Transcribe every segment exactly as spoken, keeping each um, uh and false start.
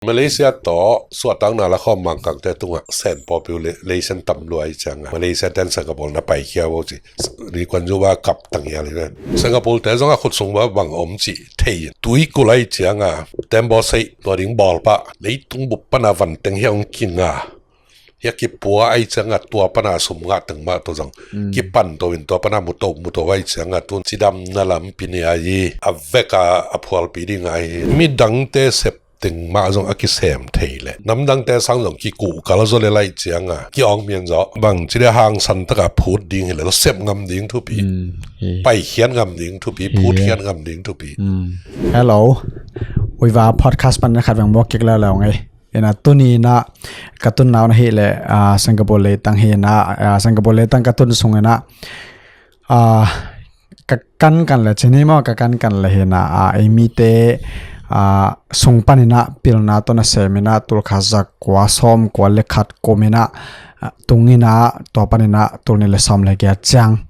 Malaysia tawh suahtakna la khawm Mangkangte tungah sem population tam lua i cianga Malaysia ten Singapore na paikhia vo ci. Lee Kuan Yew va kap tang hial hi ven. Singapore te zong a khut sung va bang om ci thei in tui kulai cianga tembaw sei tua ding bawl pah leitung bup pana vanteng hi a hong kinga hi a kipua ai cianga tua pana sum ngah teng mah tua zong kipan to in tua pana muto muto ai cianga tun cidamna lampi ni ai hi a veka a phualpi ding ai hi. Midangte sep teng mah zong a kisem thei leh namdangte sang zong kikuhkal zaw le laih cianga ki-awng mian zaw bang ci le hangsan taka phut ding hi le zaw sep ngam ding thupi, paikhiat ngam ding thupi, phutkhiat ngam ding thupi. Hello. Uiva podcast pan na khat veng mawk kik leu leu ngei. Ina tuni na ka tun nau na hi le Singapore leitang hi na Singapore leitang ka tun sung ina ka kan kan le cini maw ka kan kan le hina a ei mite a sung panina pilna tawh na semina tulkhat za kua sawm kua le khat kumina tungina tua panina tulni le sawm le kia ciang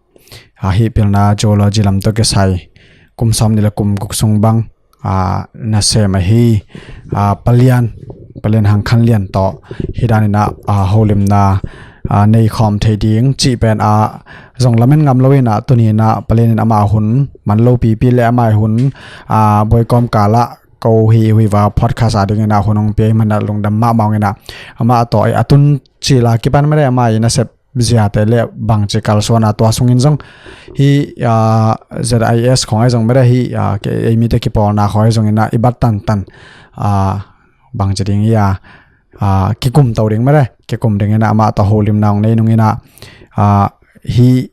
a hi pilna geology lam tawh kisai kum sawm ni le kum guk sung bang a nasem ahi a palian palian hang khan lian tawh hi danina a holimna a nei khawm thei ding cih pen a zong lamen ngam lo ina tunina palian in ama hun man lo pipi le ama hun a boikawm kala ko hi huiva podcast a dingina hun hong pia hi mana lungdam mahmah ina ama a tawh a tun cila kipan mare ama i nasep ziate le bangci kalsuana tua sungin zong hi zis khong ai zong mare hi ei mite kipawlna khong ai zongina i bat tantan bangci ding ia kikum to ding mare kikum dingina ama tawh holimna hong nei nungina hi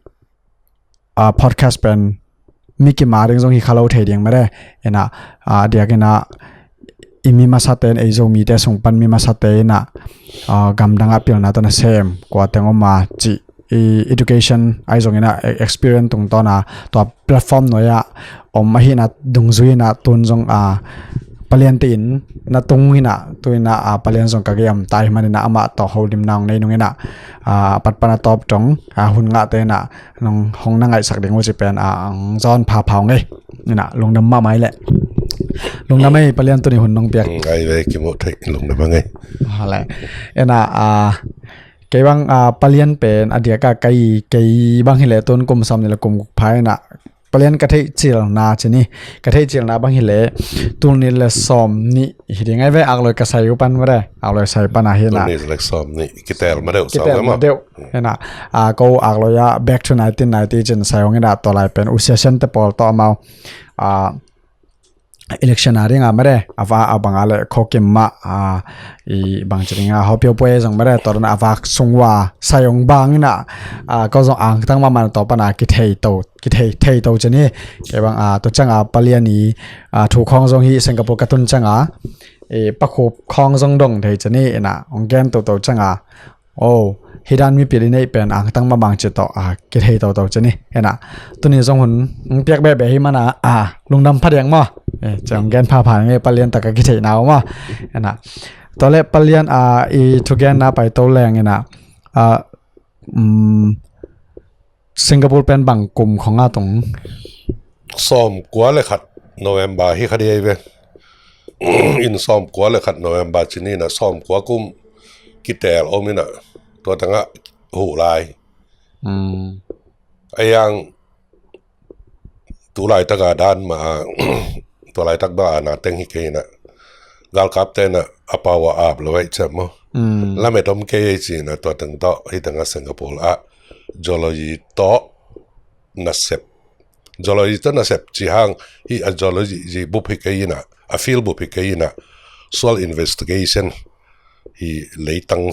podcast pen mi kima ding zong hi kha lo thei ding mare ina diakina i mi masate in ei Zomite sung pan mi masate ina gamdangah pilna tawh na sem kua teng oma cih i education ai zongina experience tungtawna tua platform nuaia om ahina dungzuina tun zong a palian tiin na tung ina tuina a palian zong ka gei om tai manina ama tawh holimna hong nei nungina a patpana tawp tong a hun ngahte ina nong hong na ngaihsak ding uci pen a ang zawn phapha ngei ina lungdam mahmah le lungdam ei palian tuni hun nong piak. Ngai ve kimu thei lungdam ngei. Hale ina a kei bang a palian pen a diaka kai kei bang hile tun kum sam ni le kum guk phai ina palian ka theih cilna cini ka theih cilna bang hile tulni le sawm ni hi ding ai ve akloi ka sai upan mare akloi sai pana hina. Tulni le sawm ni kitel ma deuh kitel ma deuh. Hena a ko akloi a back to nineteen ninety cin sai hong ina tolai pen usia sian te pawl to amau a election a ringa mare a va a banga le khokim ma a i bang ci ringa hopio pue zong mare to na a vak sungwa sai hong bang ina a ko zong ang tang ma man to pana kithei to kithei thei to cini ke bang a to changa paliani a thu khong zong hi Singapore ka tun changa e pakhup khong zong dong thei cini ina hong gen to to changa o hi dan mipil i neih pen ang tang ma bang ci tawh a kithei toto cini ina tuni zong hun piak bebe hi mana a lungdam pha deng maw e ciang gen pha pha nge palian taka kithei nau maw ina tole palian a i thugen na pai to leng ina a Singapore pen bang kum khong a tong sawm kua le khat November hi kha di ai ve. In sawm kua le khat November cini na sawm kua kum kitel om ina tua tanga huh lai. A yang tu laitaka dan ma tua laitak ba a na teng hi kei ina galkap tena a pau a ap lo ai cem mo. Lamet om kei ai cina tua teng tawh hi tanga Singapore a geology tawh nasep. Geology tawh nasep ci hang hi a geology bup hi kei ina a field bup hi kei ina soil investigation hi leitang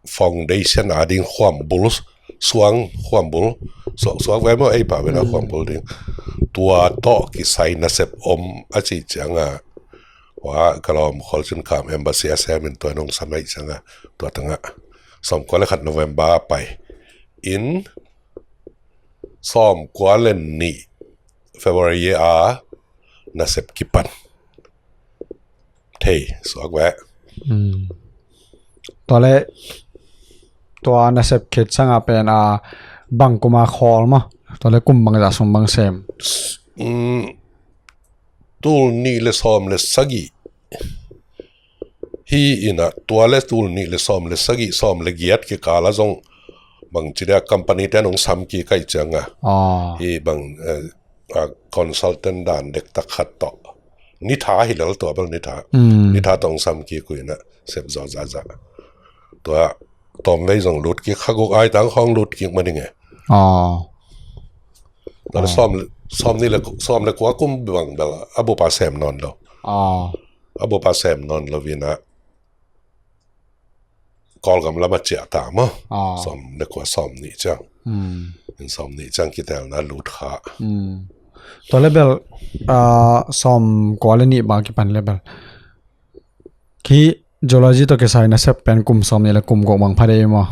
foundation a ding khuambul suang khuambul suak suak ve maw ei pah vena khuambul ding tua tawh kisai nasep om a ci cianga wa ka lawm khol cin kam embassy a semin tua nong samai cianga tua tanga sawm kua le khat November pai in sawm kua le nih February a nasep kipan thei suak ve. Tua le tua nasep khit sanga pen a bang kuma khawl maw tua le kum bang za sung bang sem. Tul nih le sawm le sagih Hi ina tua le tul nih le sawm le sagih, sawm le giat kikala zong bang ci dia company ten hong sam kik kai cianga. Ah. Hi bang eh, ah, consultant dan dektak khat tawh. Ni tha hi lel tua bel ni tha. Mm. Ni tha tawh hong sam kik uh ina sep zaw zaza. Tua tawm vei zong lut kik, kha guk ai tang khawng lut kik maning e. Ah. Tua le sawm, sawm nih le, sawm le kua kum bang bel a bupa sem nawn lo. Ah. A bupa sem nawn lo ina Kawlgam lama ciah ta maw. Ah. Sawm le kua, sawm nih ciang. Mm. In sawm nih ciang kitelna lut kha. Mm. Tua le bel ah, sawm kua le nih bang kipan le bel khi geology tawh kisai na sep pen kum sawm nih le kum guk bang pha dei maw?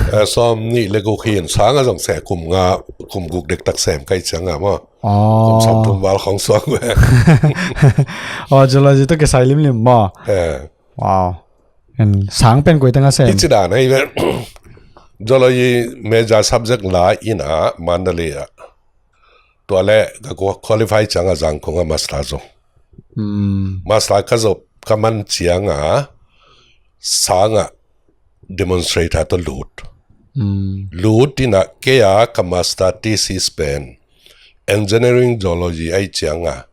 Eh, sawm nih le guk hi in sanga zong se kum nga, kum guk dektak sem kai cianga maw. Ah. Kum sawm thum val khawng suak ve. Oh, geology tawh kisai limlim maw? Eh. Wow. En sang pen koi tanga sem. Hi ci dan ai ve. Geology major subject la ina Mandalay a. Tua le ka qualify cianga Zangkong a master zo. Mm. Master ka zo ka man cianga sanga demonstrator to lut. Mm. Lut ina kei a ka master thesis pen engineering geology ai cianga.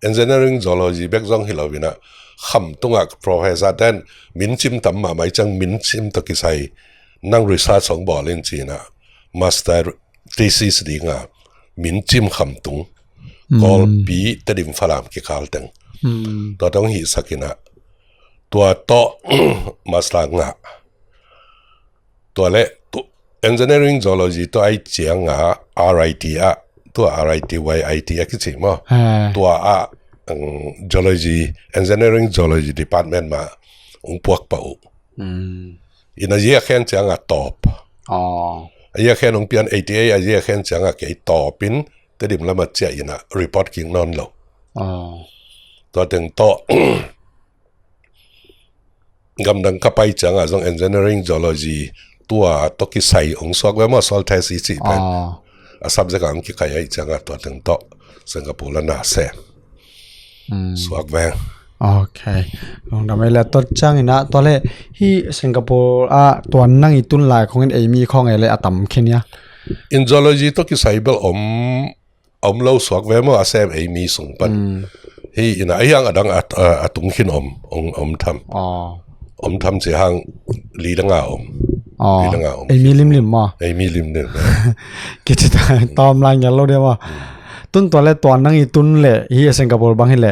Engineering geology bek zong hi lo ina khamtunga professor ten min cim tam mahmah ciang min cim tawh kisai nang research hong bawl in cina master thesis dinga min cim khamtung Kawlpi Tedim Falam kikal teng. Mm. Tua tawh hong hihsak ina tua tawh master ngah. Tua le tu, engineering geology tua ai cianga R I T a, tua R I T Y I T a kici maw. Ah. Tua a ang geology, engineering geology department ma ung puak pa u. Mm. Ina zia khen cianga tawp. Oh. A zia khen ung pian A T A, a zia khen cianga kei tawpin Tedim lama cia ina report king nawn lo. Oh. Tua teng tawh gamdang ka pai cianga zong engineering geology tua tawh kisai ung suak ve maw, soil test i cih pen. Oh. A subject ang kikai ai cianga tua teng tawh Singapore la na se. Mm. Suak ve. Okay. Lungdam ei le tot ciang ina tua le hi Singapore a tuan nang i tun lai khong in ei mi khong ei le a tam khin ia. In geology tawh kisai bel om, om lo suak ve maw a sem ei mi sung pan. Mm. Hi ina a hiang a dang a, a, a tung khin om, om, om tham. Oh. Om tham ci hang li le nga om. Oh. Li le nga om. Ei mi limlim maw? Ei mi limlim. Kici ta tawm lai ngel lo dia maw? Tun tua le tuan nang i tun le hi Singapore bang hi le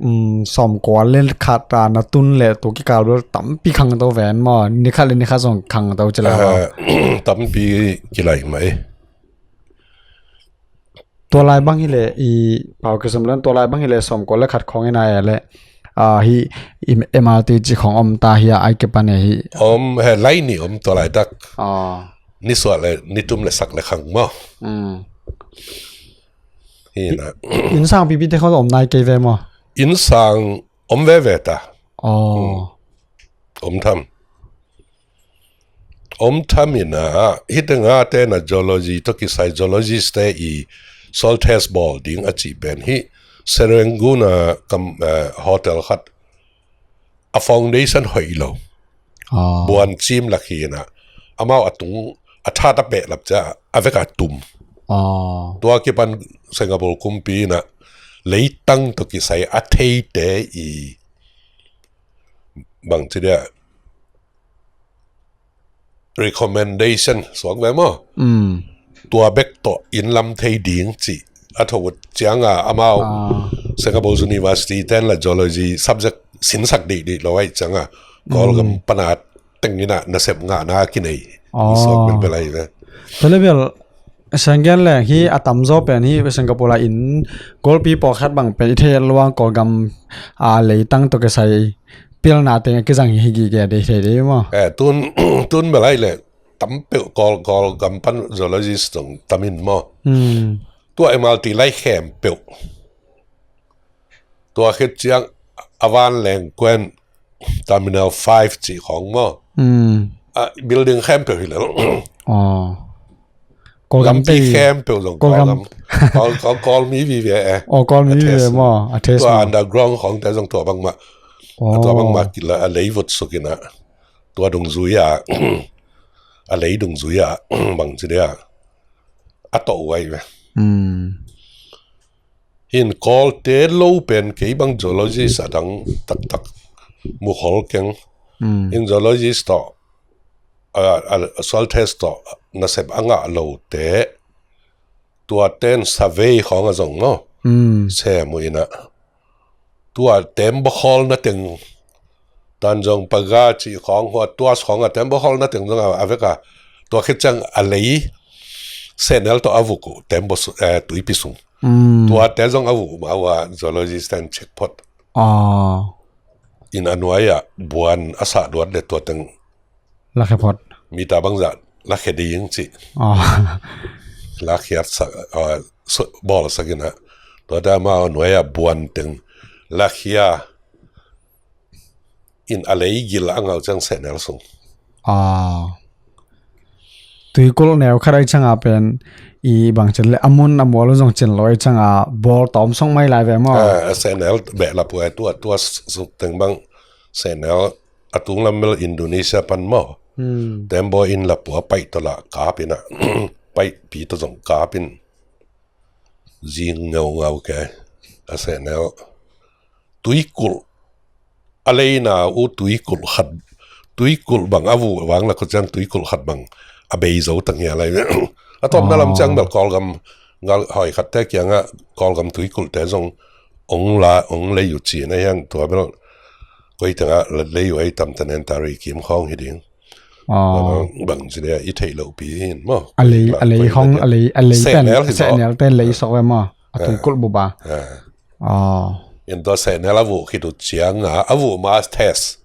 um, sawm kua le khat a na tun le tu kikal bel tampi khang to ven maw? Ni khat le ni khat zong khang to ci lai maw? Eh, tampi kilai mai. Tua lai bang hi le i pau kisum lan tua lai bang hi le sawm kua le khat khong ina e le ah, hi i M R T ci khong om ta hi a ai ke pan e hi. Om he lai ni om tua lai tak. Ah. Ni suak le, ni tum le sak le khang maw. Mm. Hi na. Inn sang pipi te khong om nai kei ve maw? Inn sang om ve ve ta. Oh. Om tham. Om tham ina, hi te nga te na geology tawh kisai geologist te i soil test bawl ding a ci pen hi. Serangoon a kam, eh, hotel khat a foundation hoih lo. Ah. Buan cim lak hi ina. Amau a tung, a that a peh lap cia, a vek a tum. Ah. Tua kipan Singapore kumpi ina, leitang tawh kisai a theite i bang ci dia recommendation suak ve maw. Mm. Tua bek tawh inn lam thei ding ci. A tho ut cianga amau Ah. Singapore University ten la geology subject sinsak dih dih lo ai cianga. Kawlgam pana teng ina nasep ngahna kinei. Oh. Suak bel bel ai ve. Tua le bel Senggen le hi a tamzaw pen hi Singapore la in golpi pawlkhat bang pen i thei luang Kawlgam a leitang tawh kisai pilna teng a kizang hi gige dei thei dei maw? Eh, tun, tun bel ai le tam peuh Kawl, Kawlgam pan geologist tong tamin maw. Hmm. Tua M R T lai khem peuh. Tua khit ciang a van leng kuen Terminal five ci khong maw. Hmm. A building khem peuh hi lel. Oh. Kawlgam Lampi te. Khem peuh zong Kawlgam. Kawlgam. Kawl, Kawl, Kawl mi vive eh. Oh, Kawl mi A test. vive maw. A test Tua maw. Underground khong te zong tua bang mah. A tua bangmah kila a lei vut suk in ah, tua dungzui ah, a lei dungzui ah, bangci dia a tawh uh ahi ve. Hin Kawlte lo pen kei bang geologist a dang taktak mukhol keng. Hin geologist tawh, a, a, soil test tawh nasep a ngah lote, tua ten survey khawng a zong maw, sem uh in ah, tua tembaw khawlna teng, Tanjong Pagar cih khawng, hua tuas khawng a tembaw khawlna teng zong a, a vek a, tua khit ciang a lei sehnel tawh a vuk uh tembaw su-, eh, tuipi sung. Tuate zong a vuk uh mah uh a, geologist ten check phot. In a nuai ah buan a sah duat le tua teng lakhia phot. Mita bangzah lakhia ding cih. Lakhiat sak, ah, so-, bawl sak in ah. Tuate amau nuai ah buan teng lakhia in a lei gil a ngau ciang sehnel sung. Tuikulh neu khat ahi cianga pen i bangcin le a mun a mual uh zong cin lo ahi cianga bawl tawm song mai lai ve maw? Ah, a sehnel behlap uh a, tua, tua suk teng bang sehnel a tunglam bel Indonesia pan maw. Tembaw in lap uh a paih tawh lah kap in ah, paihpi tawh zong kap in zing ngaungau ke a sehnel. Tuikulh a leina uh tuikulh khat, tuikulh bang a vuh vang lak uh ciang tuikulh khat bang a bei zo tang hia lai. A tawpna lam ciang bel Kawlgam ngal hoi khatte kiangah Kawlgam tuikulhte zong ong la, ong lei uh ci na hiang, tua bel koi tengah lei uh ei tam ta nen ta ri kim khawng hi ding. Bang ci dia i theih loh pi in maw. A lei, a lei khawng, a lei, a lei pen, sehnel hi zaw. Sehnel ten lei sok ve maw. A tuikulh bup a. In tua sehnel a vuh khit uh cianga, a vuh ma test.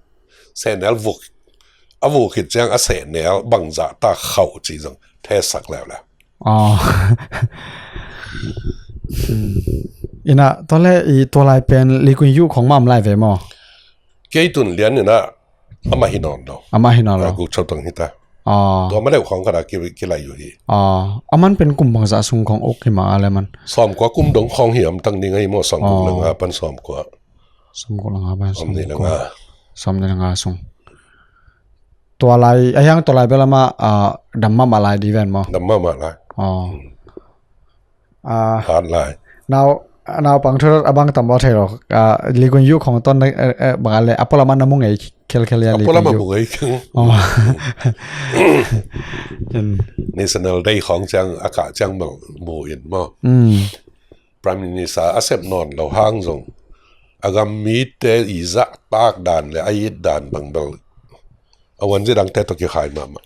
Sehnel vuh, a vuh khit ciang a sehnel bangzah ta khauh ci zong test sak leuleu. Ina, tua le i tua lai pen Lee Kuan Yew khawng mah om lai ve maw? Kei tun lian ina amah hi nawn lo. Amah hi nawn lo. Guk chau tang hi ta. Tua ma deuh khawng khat a ki, kilai uh hi. Aman pen kum bangzah sung khawng uk hi ma a le man? Sawmkua kum dong khawng hi om tang ding ahi maw, sawmguk le nga pan sawmkua. Sawmguk le nga pan sawmnih le nga. Sawmnih le nga sung. Tua lai, a hiang tua lai bel amah, ah, dam mahmah lai di ven maw? Dam mahmah lai. Hat lai. Nau, naupang thu a bang tam bawl thei lo. Lee Kuan Yew khawng ton na, eh, eh, bang a le a pualam a na mu ngei khelkhel ia Lee Kuan Yew. A pualam a mu ngei khel. National Day khawng ciang a kah ciang bel mu in maw. Prime Minister a sep nawn lo hang zong a gam mite i zahtak dan le a it dan bang bel a vuanzi dangte tawh kikhai mahmah.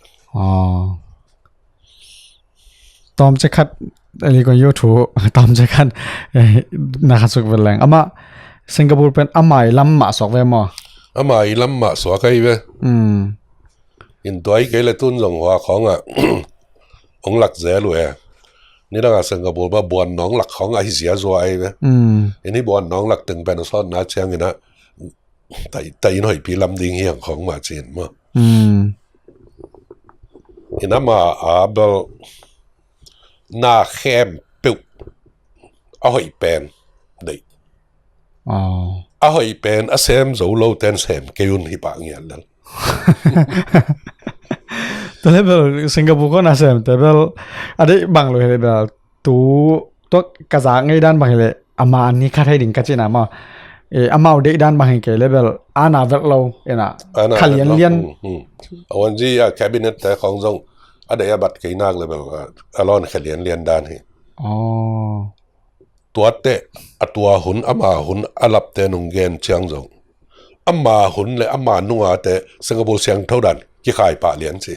Tawmcik khat, Lee Kuan Yew thu, tawmcik khat, eh, na khat suk vel leng. Amah Singapore pen amah i lam mah suak ve maw? Amah i lam mah suak ahi ve. In tua i kei le tun zong hua khawngah ong lak zel uh e. Nidangah Singapore ba buan nawng lak khawng ahi zia zua ahi ve. In hi buan nawng lak teng pen a sawtna ciangin ah tai, tai in hoihpi lam ding hi ang khawng mah cin maw. In amah a bel na khempeuh a hoih pen deih. A hoih pen a sem zo lo ten sem kei un hi pah ngian lel. Tua le bel Singapore khawng a sem te bel a deih bang lo hi le bel tu, tua ka zak ngei dan bang hi le ama ni khat hei ding ka cina maw. Eh, amau deih dan bang hi kei le bel ana velh lo ina. Ana velh lo. Kha lianlian. A vuanzi a cabinet te khawng zong a deih a bat kei nak le bel a lawn kha lianlian dan hi. Tuate a tua hun, ama hun a lapte nung gen ciang zong ama hun le ama nungate Singapore siangtho dan kikhai pah lian ci.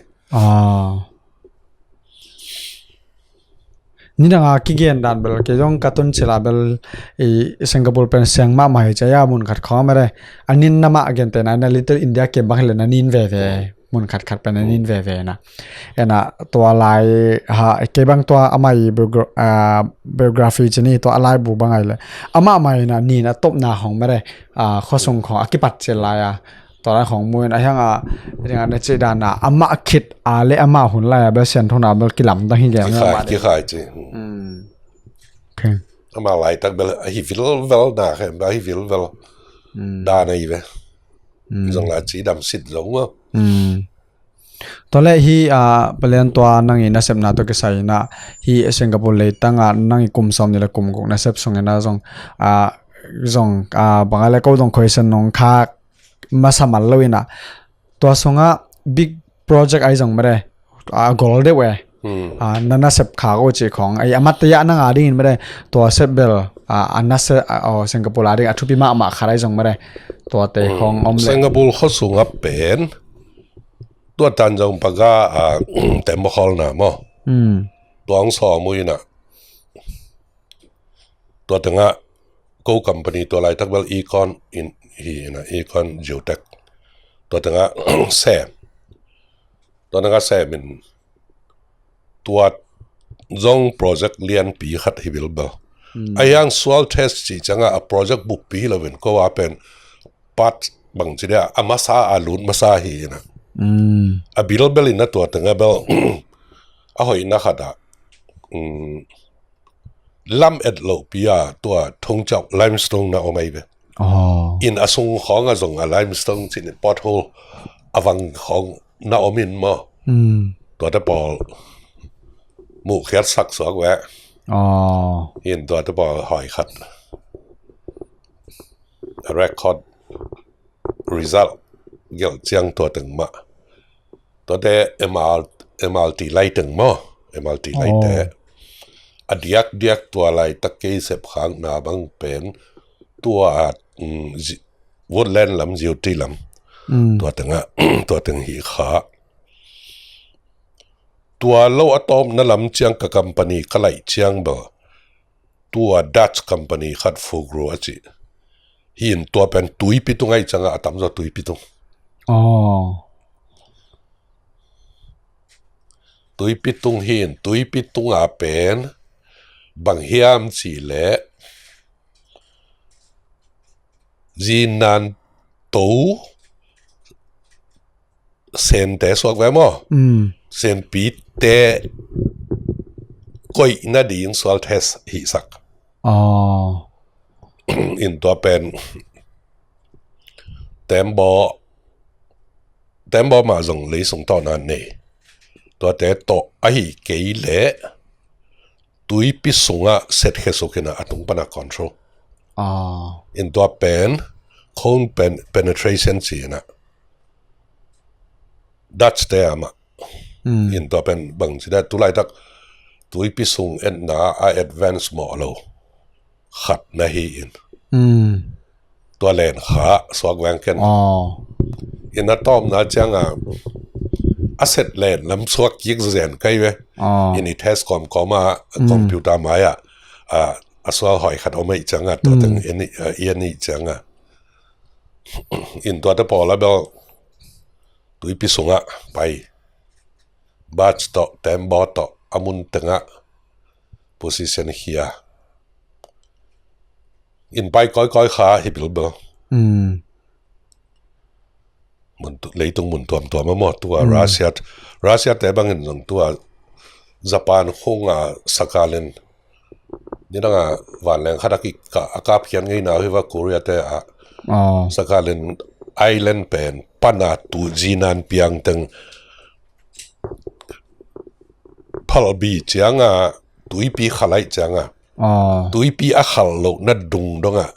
Nidanga kigen dan bel kei zong ka tun cila bel i Singapore pen siang mahmah hi cia mun khat khawng a mare. A nin na mah a gente na, na Little India kem bang hi le na nin veve. Mun khatkhat pen a nin veve na. Ena tua lai ha, kei bang tua amah i biogra-, ah, biography cini tua a laibu bang ai le. Amah mai na nin a topna hong mare, ah, khuasung khong a kipat cil lai a. Tua lai khong muin a hiang a, ringa na cih dan a, amah khit a le amah hun lai a bel sian thona bel kilam dang hi gem. Kikhai, kikhai ci. Okay. Amah laitak bel a hi vilvel na khem, a hi vilvel. Dan a hi ve. Mm. Zong la ci dam sit zong maw. Mm. Tua le hi, ah, palian tua nang i nasepna tua kisai na hi Singapore leitang ah nang i kum sawm ni le kum guk nasep sung ina zong, ah, zong, ah, bang a le ko dong question nong kha masa mal lo ina. Tua sunga big project ai zong mare, ah, gol deuh e. Hmm. Ah, na nasep kha ko ci khong ai amat ya nang a ding in mare. Tua sep bel, ah, a nase, ah, oh, Singapore a ding a thupi mahmah kha ai zong mare. Tua te khong om le. Singapore khuasung a pen tua tan zong paga, ah, tembaw khawl na maw. Hmm. Tua ang sawm uh ina. Tua tengah ko company tua laitak bel Econ in hi ina, Econ Geotech. Tua tengah sem. Tua tengah sem in tua zong project lianpi khat hi bilbel. Hmm. A hiang soil test ci cianga a project buppi hi loin ko a pen part bang ci dia a masa a lut masa hi ina. Hmm. A bilbel ina tua tengah bel a hoihna khat ah, um, lam et loh pi a tua thongcau limestone na om ai ve. Oh. In a sung khong a zong a limestone cin in pothole a vang khong na om in maw. Hmm. Tua te pawl muh khiat sak suak ve. Oh. In tua te pawl hoi khat. A record result gelh ciang tua teng mah. Tua te M R, M R T lai teng maw. M R T lai te. Oh. A diak diak tua laitak kei sep khak na bang pen tua, mm, zi-, Woodland lam, Ziuti lam. Mm. Tua tengah, tua teng hi kha. Tua lo a tawpna lam ciang ka company ka laih ciang bel tua Dutch company khat Fugro a ci. Hi in tua pen tuipi tung ai cianga a tamzaw tuipi tung. Oh. Tuipi tung hi in tuipi tung a pen bang hiam ci le zinan to sente suak ve maw? Mm. Senpi te koih nading soil test hi sak. Oh. In tua pen tembaw, tembaw mah zong lei sung tawh na nei. Tua te tawh ahi kei le tuipi sungah set khesuk ina a tung pana control. Ah. In tua pen cone pen-, penetration ci ina. Dutch te amah. Mm. In tua pen bang ci dia tulaitak tuipi sung etna a advance mawh lo khat na hi in. Mm. Tua len kha suak veng ken. Oh. In a tawpna cianga a set len lam suak kik zen kai ve. Oh. In i test kawmkawm a, mm, computer mai a, a, a sual hoi khat om ei cianga tua teng, mm, in i, a, i an i cianga. In tua te pawl a bel tuipi sungah pai. Batch tawh, tembaw tawh, a mun tengah position khia. In pai kawikawi kha hi bilbel. Mm. Mun tu-, leitung mun tuamtuam a maw tua, mm, Russia, Russia te bangin zong tua Japan khunga Sakhalin. Ni danga vanleng khat a kik ka, a kap khian ngei na hi va Korea te a. Oh. Sakhalin Island pen pana tu zinan piang teng phalbi cianga tuipi khalai cianga. Ah. Tuipi a khal lo na dung donga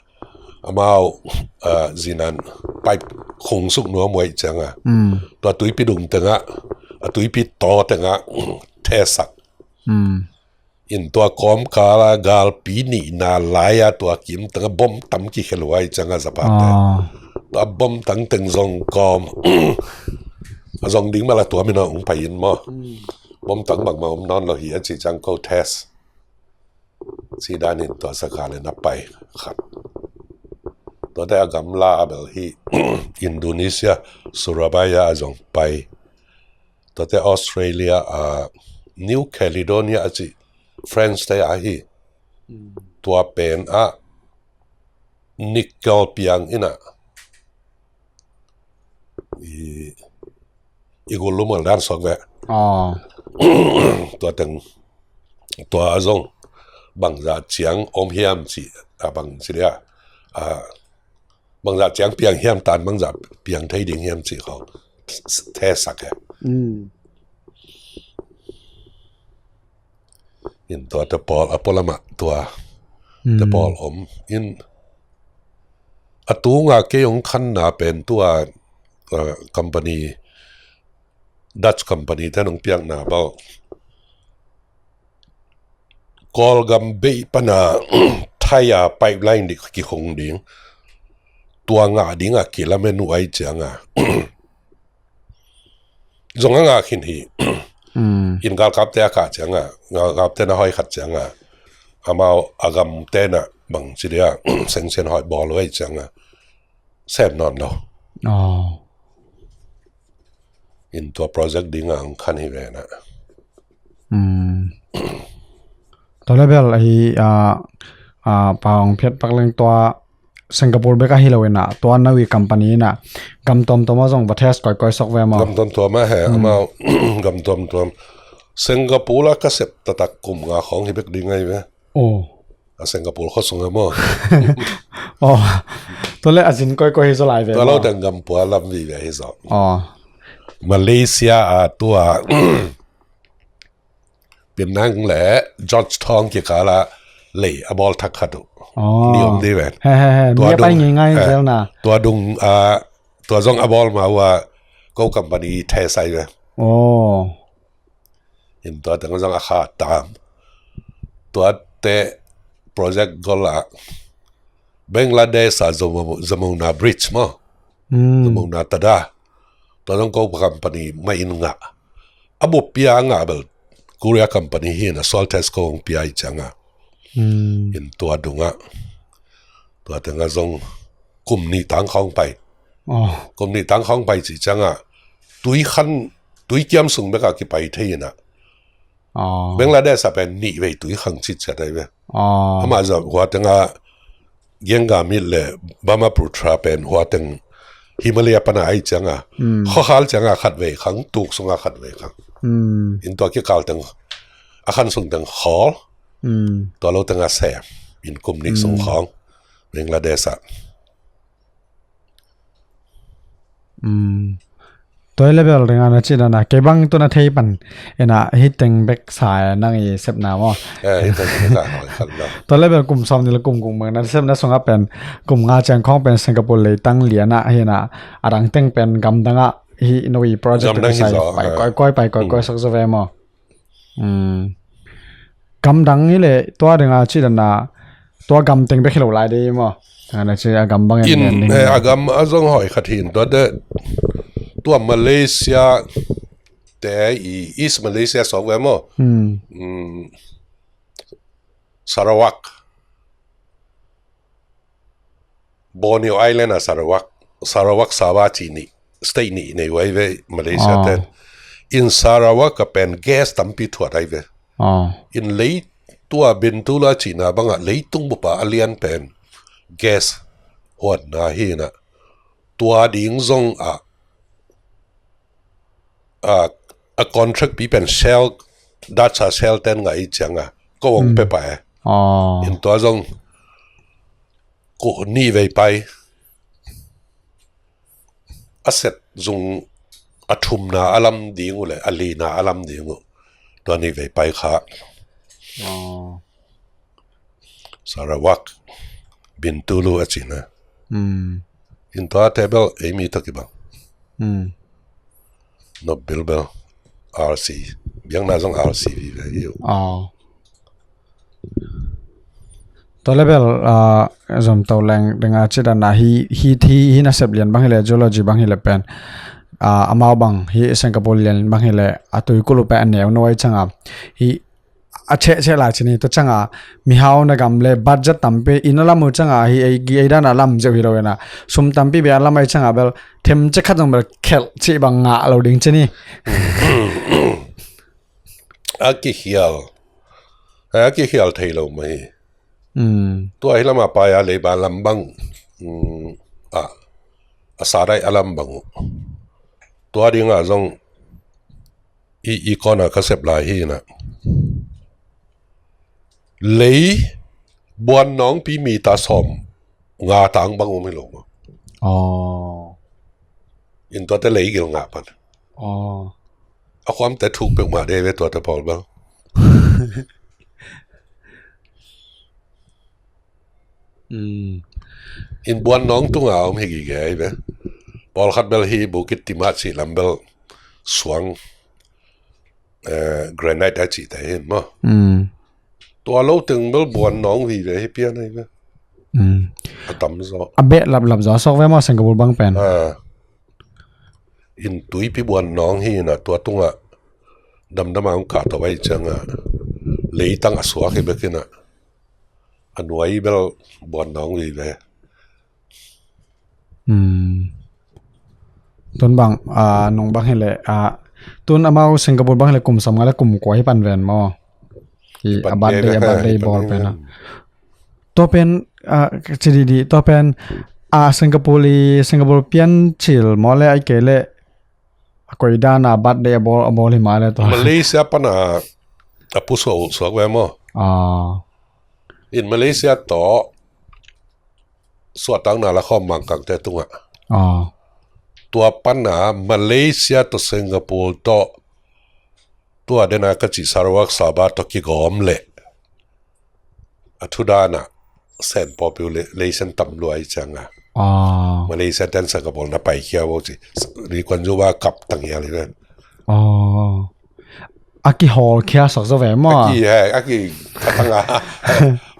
amau, ah, zinan pipe khung suk nuam uai cianga. Mm. Tua tuipi dung tenga, a tuipi to tenga, thesak. Mm. In tua kawmkala galpi nihna lai-a tua kim tanga bom tam kikhel uai cianga Japan te. Ah. Tua bom tang teng zong kawm. A zong ding mala tua mina ung pai in maw. Mm. Bom tang bangmah om nawn lo hi a ci ciang ko test. Ci danin tua Sakhalin a pai khat. Tuate a gamla a bel hi Indonesia, Surabaya a zong pai. Tuate Australia a New Caledonia a ci French te a hi. Mm. Tua pen a nickel piang ina i, i gul lumal dan suak ve. Ah. Tua teng, tua a zong bangza ciang om hiam ci, a bang ci dia, a, bangzah ciang piang hiam, tan bangzah piang thei ding hiam cih khawng thesak e. Mm. In tua te pawl, a pualamah tua te pawl om in, a tunga kei hong khanna pen tua, uh, company, Dutch company te nong piakna bel Kawlgam beih pana Thai a pipeline dik kihong ding, tua ngah ding a kilamen uh ai cianga zong a ngah khin hi. Mm. In galkapte a kah cianga, galkapte na hoi khat cianga, amau a gamte na bang ci dia sengsian hoi bawl uh ai cianga sem nawn lo. Oh. In tua project dinga ang khan hi ve na. Mm. Tua le bel ahi, ah, ah, Pa Hong Phiat Pak Leng, tua Singapore bek ahi lo ina, tua Nawi company ina gam tuamtuam a zong va test koikoi sok ve maw? Gam tuamtuam a he, mm, amau gam tuamtuam. Singapore a ka sep taktak kum nga khawng hi bek ding ahi ve. Oh. A Singapore khua sunga maw? Oh. Tua le a zin koikoi hi zaw lai ve maw? Tua lo teng gam pua lam vive hi zaw. Oh. Malaysia a tua Penang le George Thong kikala lei a bawl thak khat uh. Oh. Ni om di ven. He, he, he. Tua mi a pai dung, ngei ngai, eh, zel na. Tua dung, ah, tua zong a bawl ma ua ko company the sai ve. Oh. In tua teng zong a kha tam. Tua te project gol a Bangladesh a Zamo-, Zamona Bridge maw. Mm. Zamona Tada. Tua zong ko company mah in ngah. A bup pia ngah bel Korea company hi na, soil test ko hong pia i cianga. Mm. In tua dunga. Tua tenga zong kum nih tang khawng pai. Oh. Kum nih tang khawng pai ci cianga. Tui khan, tui kiam sung beka kipai thei ina. Oh. Bangladesh a pen nih vei tui khang citciat ai ve. Oh. Ama zong hua tenga Gangamit le Brahmaputra pen hua teng Himalaya pana ai cianga. Mm. Khuakhal cianga khat vei khang, tuk sunga khat vei khang. Mm. In tua kikal teng a khan sung teng khawl. Mm. Tua lo tenga sem. In kum nih sung khawng. Bangladesh a. Mm. Tua level ringa na cih dana kei bang tu na thei pan ina hi teng bek sa nang i sepna maw? Eh, hi teng bek sa, hoi khan na. Tua level kum sawm ni le kum kum bang na sepna sunga pen kum nga ciang khawng pen Singapore leitang liana hi na, a dang teng pen gam danga hi no i project gam dang hi sai zaw, pai koi koi, pai koi koi sak zaw ve maw? Mm. Gam dang hi le tua dinga cih dana tua gam teng bek hi lo lai dei maw? Ana cih a gam bang in, eh, a gam a zong hoi khat hin tua te, tua Malaysia te i East Malaysia sawk ve maw? Mm. Mm. Sarawak. Borneo Island a Sarawak, Sarawak Sabah ci nih, state nih nei uh ai ve Malaysia te. In Sarawak a pen gas tampi thuat ai ve. In lei tua Bintulu a cihna banga leitung bupa a lian pen gas huatna hi na. Tua ding zong a, a, a contract pi pen Shell, Dutch a Shell ten ngah i cianga ko hong pe pai. In tua zong ko nih vei pai. A set zung a thumna a lam ding uh le a lina a lam ding uh. Tua nih vei pai kha. Sarawak, Bintulu a cihna. In tua te bel ei mi tawh kibang. Nop bilbel R C. Biakna zong R C vive hi uh. Tua level, ah, zom to leng dinga cih dana hi, hi thi, hi nasep lian bang hi le, geology bang hi le pen, ah, amau bang hi Singapore lian bang hi le, a tui kulu pen a neu no ai canga hi a cheh cheh lai cini, tua canga mihau na gam le budget tampi in a lam uh canga hi ei gi ei dana lam zeu hi lo ena, sum tampi bia lam ai canga bel them che khat zong bel khelh cih bang ngah lo ding cini. A kikhial, a kikhial thei lo mah hi. Tua hi lama pai a leiba lam bang, a, a sa dai a lam bang uh. Tua dinga zong i, i kona ka sep lai hi na. Lei buan nawngpi mi ta sawm nga tang bang um hi lo mah. Aw. In tuate lei gil ngah pan. Aw. A khuamte thuk peuhmah dei ve tuate pawl bel. Mm. In Buannawng tunga om hi gige ahi ve. Pawlkhat bel hi Bukit Timah cih lam bel suang, eh, granite a cihte hi maw. Mm. Tua lo teng bel Buannawng vive hi pian ahi ve. Mm. A tam zaw. A beh laplap zaw suak ve maw Singapore bang pen. Ah. In tuipi Buannawng hi inah tua tungah damdam a hong kah tawh ahi ciangah leitang a suak hi bek inah a nuai bel Buannawng vive. Hmm. Tun bang, ah, nung bang hileh, ah, tun amau Singapore bang hileh kum sawm nga le kum kua hi pan ven maw. Hi a birthday, a birthday bawl pen a. Tua pen, ah, ci didi, tua pen, ah, Singapore i, Singapore pian cil maw le ai kei le a koi dan a birthday a bawl, a bawl hi mah le tua. Malaysia pan a, a pusuak uh suak ve maw. Ah. In Malaysia tawh suahtakna la khawm Mangkangte tungah. Ah. Tua pan a Malaysia tawh Singapore tawh tua dena ka cih Sarawak Sabah tawh kigawm leh a thu dan ah Sen population tam lua ahi cianga. Ah. Malaysia ten Singapore na paikhia vo ci. Lee Kuan Yew va kap tang hial hi ven. Ah. A kihawlkhia sak zaw ve maw. A ki he, a ki thatanga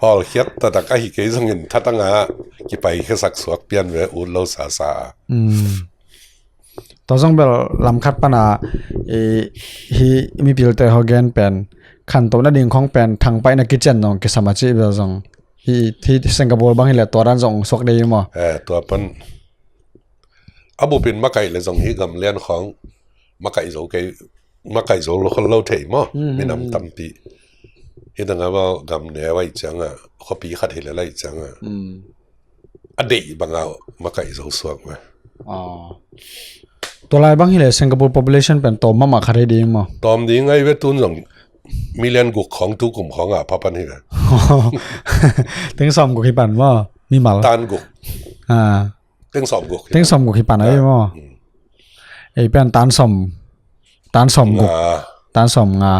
hawlkhiat taktak ahi kei zongin thatanga kipaikhia sak suak pian ve ut lo sasa. Mm. Tua zong bel lam khat pana, eh, hi mipilte ho gen pen khantohna ding khong pen thangpaihna kician zong kisam a cih bel zong hi, hi Singapore bang hileh tua dan zong suak dei maw. Eh, tua pan a bupin makaih le zong hi gamlian khong makaih zo kei, makaih zo lo khol lo thei maw. Mhm. Minam tampi hi dang a maw gam neu ahi cianga khuapi khat hileh lai cianga. Mm. A deih banga makaih zo suak ve. Ah. Tua lai bang hileh Singapore population pen tawm mahmah khat hi ding maw. Tawm ding ahi ve tun zong million guk khong tu kum khong a pha pan hi ve. Teng sawm guk hi pan maw mimal. Tan guk. Ah. Teng sawm guk hi pan. Teng sawm guk hi pan ahi maw. Mm. Ei pen tan sawm, tan sawm guk. Nga. Tan sawm nga.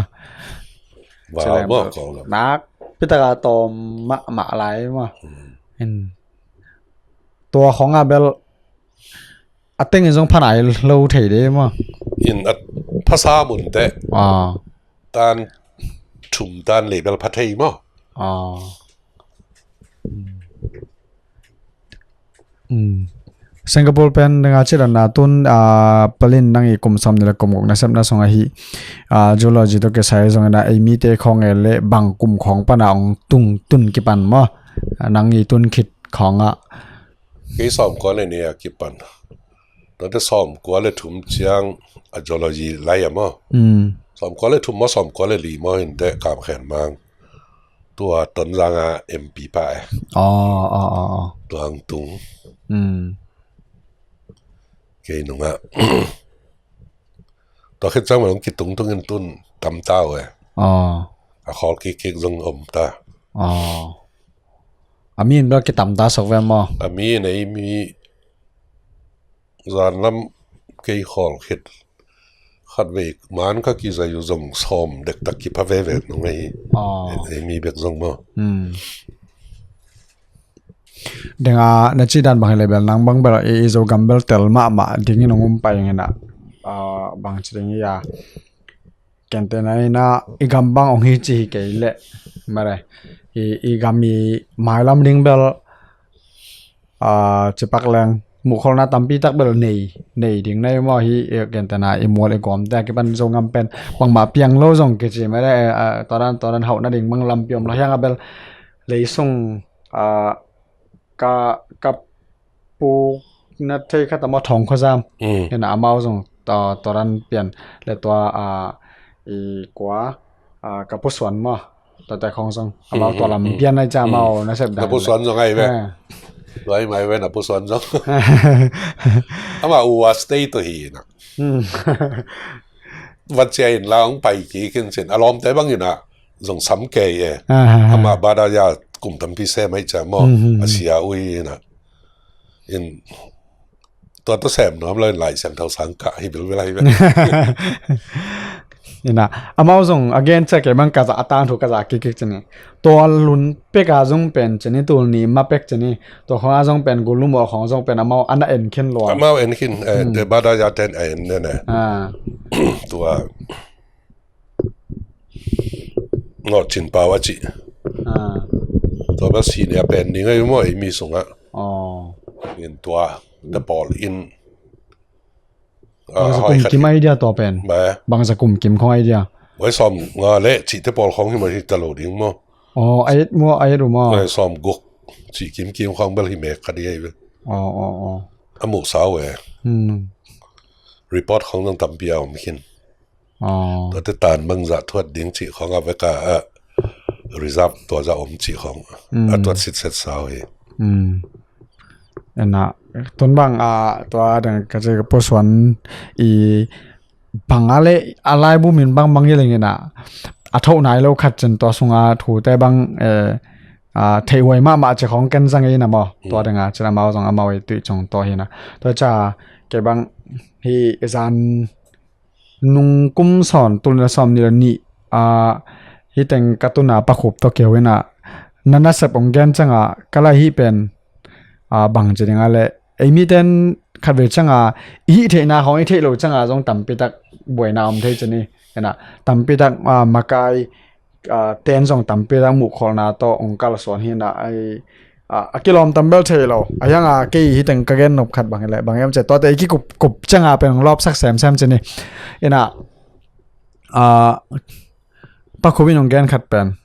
Wow, maw kong lo. Nak pitaka tawm mahmah lai maw. Hmm. In tua khong a bel a tengin zong pha nai lo thei de maw. In a phasa munte. Ah. Tan thum tan lei bel pha thei maw. Ah. Mm. Singapore pen danga cih dan a tun, ah, palin nang i kum sawm ni le kum guk na sepna sung ahi, ah, geology tawh kisai zongin a ei mite khong e le bang kum khong pana ong tung tun kipan maw. Ah, nang i tun khit khong ah. Kei sawm kua le ni a kipan. Tuate sawm kua le thum ciang a geology lai a maw. Mm. Sawm kua le thum maw, sawm kua le li maw hinte Kam Khen Mang. Tua Tonzang a M P pa e. Aw, aw, aw, aw. Tua ang tung. Mm. Kei nungah. Tua khit ciang mah hong kitung tungin tun tam ta uh e. Aw. A khawl kikkik zong om ta. Aw. A mi in bel kitam ta sok ve maw. A mi in ei mi zanlam kei khawl khit khatvei man ka kizai uh zong sawm dektak kipha veve nung ahi. Aw. Ei mi bek zong maw. Hmm. Denga na cih dan bang hileh bel nang bang bel i, i Zogam bel tel mahmah dingin hong um pai ing inah. Ah, bang ci ding hi a. Kentena inah i gam bang hong hi ci hi kei leh. Mare. I, i gam i mailam ding bel, ah, cipak leng muhkholhna tampi tak bel nei, nei ding na hi maw hi, i kentena i mual i gawmte a kipan Zogam pen bangmah piang lo zong kici mare, ah, tua dan, tua dan hauhna ding bang lampi om lo hiang a bel lei sung, ah, ka, ka pukna thei khat a maw Thawng Khua Zam. Mm. Hina amau zong tua, tua ran pian le tua, ah, i kua, ah, ka Pu Suan maw. Tua te khong zong amau tua lam pian ai ca amau na sep dan. Na Pu Suan zong ai ve. Eh. Tua ai mai ve na Pu Suan zong. Ama u a stay to hi na. Mm. Vat cia in la ong pai ki kin sin. A lawmte bang ina zong sam kei e. Ah, ah, ah. Ama bada ya kum tampi sem ai ca maw. Mm, mm, mm. A sia ui ina. In Tua tawh sem nuam lo in Lai Siangtho sang kah hi bilbil ahi ve. Ina, amau zong a gen ciang kei bang ka za a tangthu ka za kikik ci ni. Tua lun pek a zong pen ci ni, tul nih ma pek ci ni. Tua khong a zong pen gulu maw khong zong pen amau ana en khin lua. Amau en khin, eh, hmm, te bada ya ten a en ne ne. Ah. Tua Ngawh Cin Pau a ci. Ah. Tua bel senior pen ni ngai maw ei mi sungah. Oh. In tua te pawl in. Bangza kum kim ai dia tua pen. Bangza kum kim khong ai dia. Wai sawm nga le cihte pawl khong hi mah hi ta lo ding maw. Oh, ai maw, ai ru maw. Wai sawm guk cih kim kim khong bel hi mek kha dia i bel. Oh, oh, oh. A muh sau e. Hmm. Report khong nang tampi a om khin. Oh. Tuate tan bangza thuat ding cih khong a veka a reserve tua za om cih khong. Hmm. A tuat sitset sau hi. Hmm. Ena, tun bang a, tua dang ka ci ka pusuan i bang a le a laibu min bang bang i leng ina. A thoh nai lo khat cin tua sunga thute bang, eh, a, thei huai mahmah ci khong ken zang ina maw. Tua dang a cin amau zong amau i tui cung tua hina. Tua ca ke bang hi zan nung kum sawn tul na sawm ni le ni, a, hi teng ka tuna pakhup to keu ina. Na nasep ong gen canga ka lai hi pen, a, bang ci ding a le. Ei mi ten khat ve canga i hi theihna khong i theih lo canga zong tampi tak buaina om thei ci ni. Ina, tampi tak, a, makai, a, ten zong tampi tak muhkholhna to ong kalsuan hi ina ai, a, a kilawm tam bel thei lo. A hianga kei hi teng ka gen nop khat bang hi le bang em ci tuate i kikup, kup canga pen ong lawpsak semsem ci ni. Ina, a, pakhup in ong gen khat pen.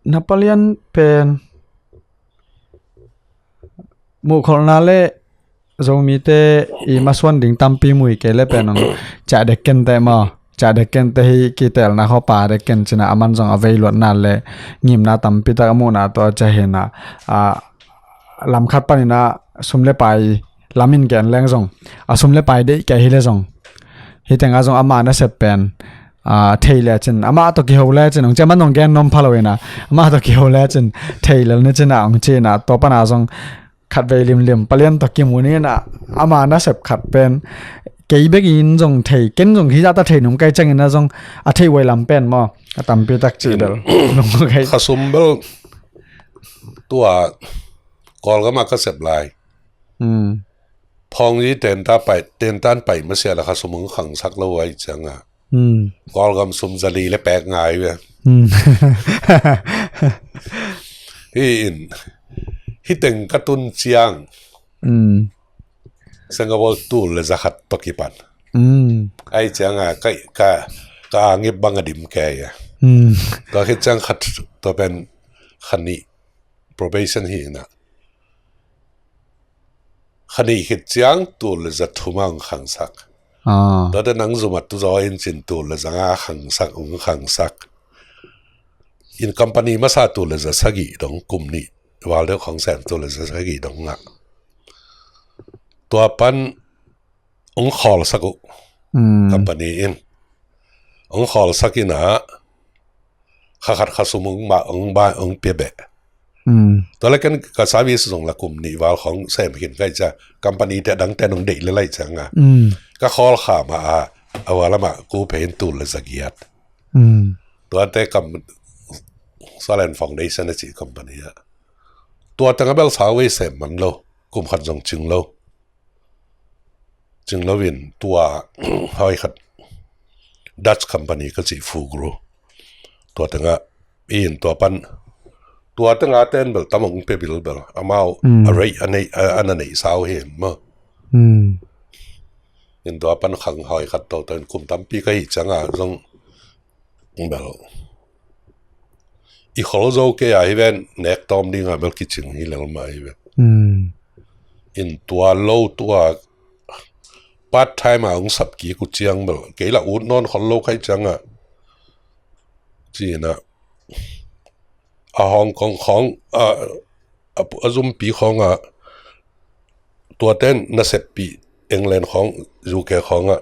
Na palian pen muhkholhna le Zomite i masuan ding tampi mui kei le pen ong ciah dek kente maw. Ciah dek kente hi kitelna khawpa dek ken cina aman zong a vei luatna le ngimna tampi tak a muhna tawh a ciah hina. A, lam khat panina sum le pai lam in gen leng zong. A sum le pai deih kei hi le zong. Hi tenga zong ama nasep pen, a, thei le cin. Ama tawh kiho le cin. Ong cia man ong gen nom pha lo ina. Ama tawh kiho le cin. Thei lel ni cina ong cina. Tua pana zong khat vei limlim palian tawh kimu ni ina. Ama nasep khat pen. Kei bek in zong thei. Ken zong hi zata thei nung kai cang ina zong a thei uai lam pen maw. A tampi tak ci bel. Nung kai. Khasum bel tua Kawlgama ka sep lai. Hmm. Phawngzi tenta pai, tentan pai masia la khasum ong khangsak lo ai cianga. Hmm. Kawlgam sum zali le pek ngai ve. Hmm. Hi in, hi teng ka tun ciang. Hmm. Singapore tul le zakhat to kipan. Hmm. Ai cianga ka, ka, ka angip bang a dim kei a. Hmm. Tua khit ciang khat to pen khani probation hi ina. Khani khit ciang tul le za thuma ong khangsak. Ah. Tuate nang zuma tu zaw in cin tul le za nga khangsak ong khangsak. In company masa tul le za sagi dong kum ni. Val deuh khong sen tul le za sagi dong nga. Tua pan ong khawlsak uh. Hmm. Company in. Ong khawlsak ina kha khat khasum ong ma, ong ba, ong pia beh. Hmm. Tua le ken ka service zong la kum ni val khong sem khin kai cia company te dang te nong deih le lai cianga. Hmm. Ka khawl kha ma a, a vala ma ku phe in tul le zagiat. Hmm. Tua te kam Salen Foundation a ci company a. Tua tanga bel sawt vei sem man lo, kum khat zong cing lo. Cing lo in tua hoi khat Dutch company ka ci Fugro. Tua tanga in tua pan. Tua tanga ten bel tamong pe bil bel. Amau, hmm, a rei a nei, a, a na nei sau hi maw. Hmm. In tua pan khang hoi khat to, to in kum tampi ka hi cianga zong bel. I khol zo kei a hi ven nek tawm dinga bel kicing hi lel mah hi ven. Hmm. In tua lo tua part time a ong sap kik uh ciang bel. Kei la ut nawn khol lo khai cianga. Cina. A Hong Kong khong, a, a, a zumpi khonga, tuaten naseppih England khong, U K khonga,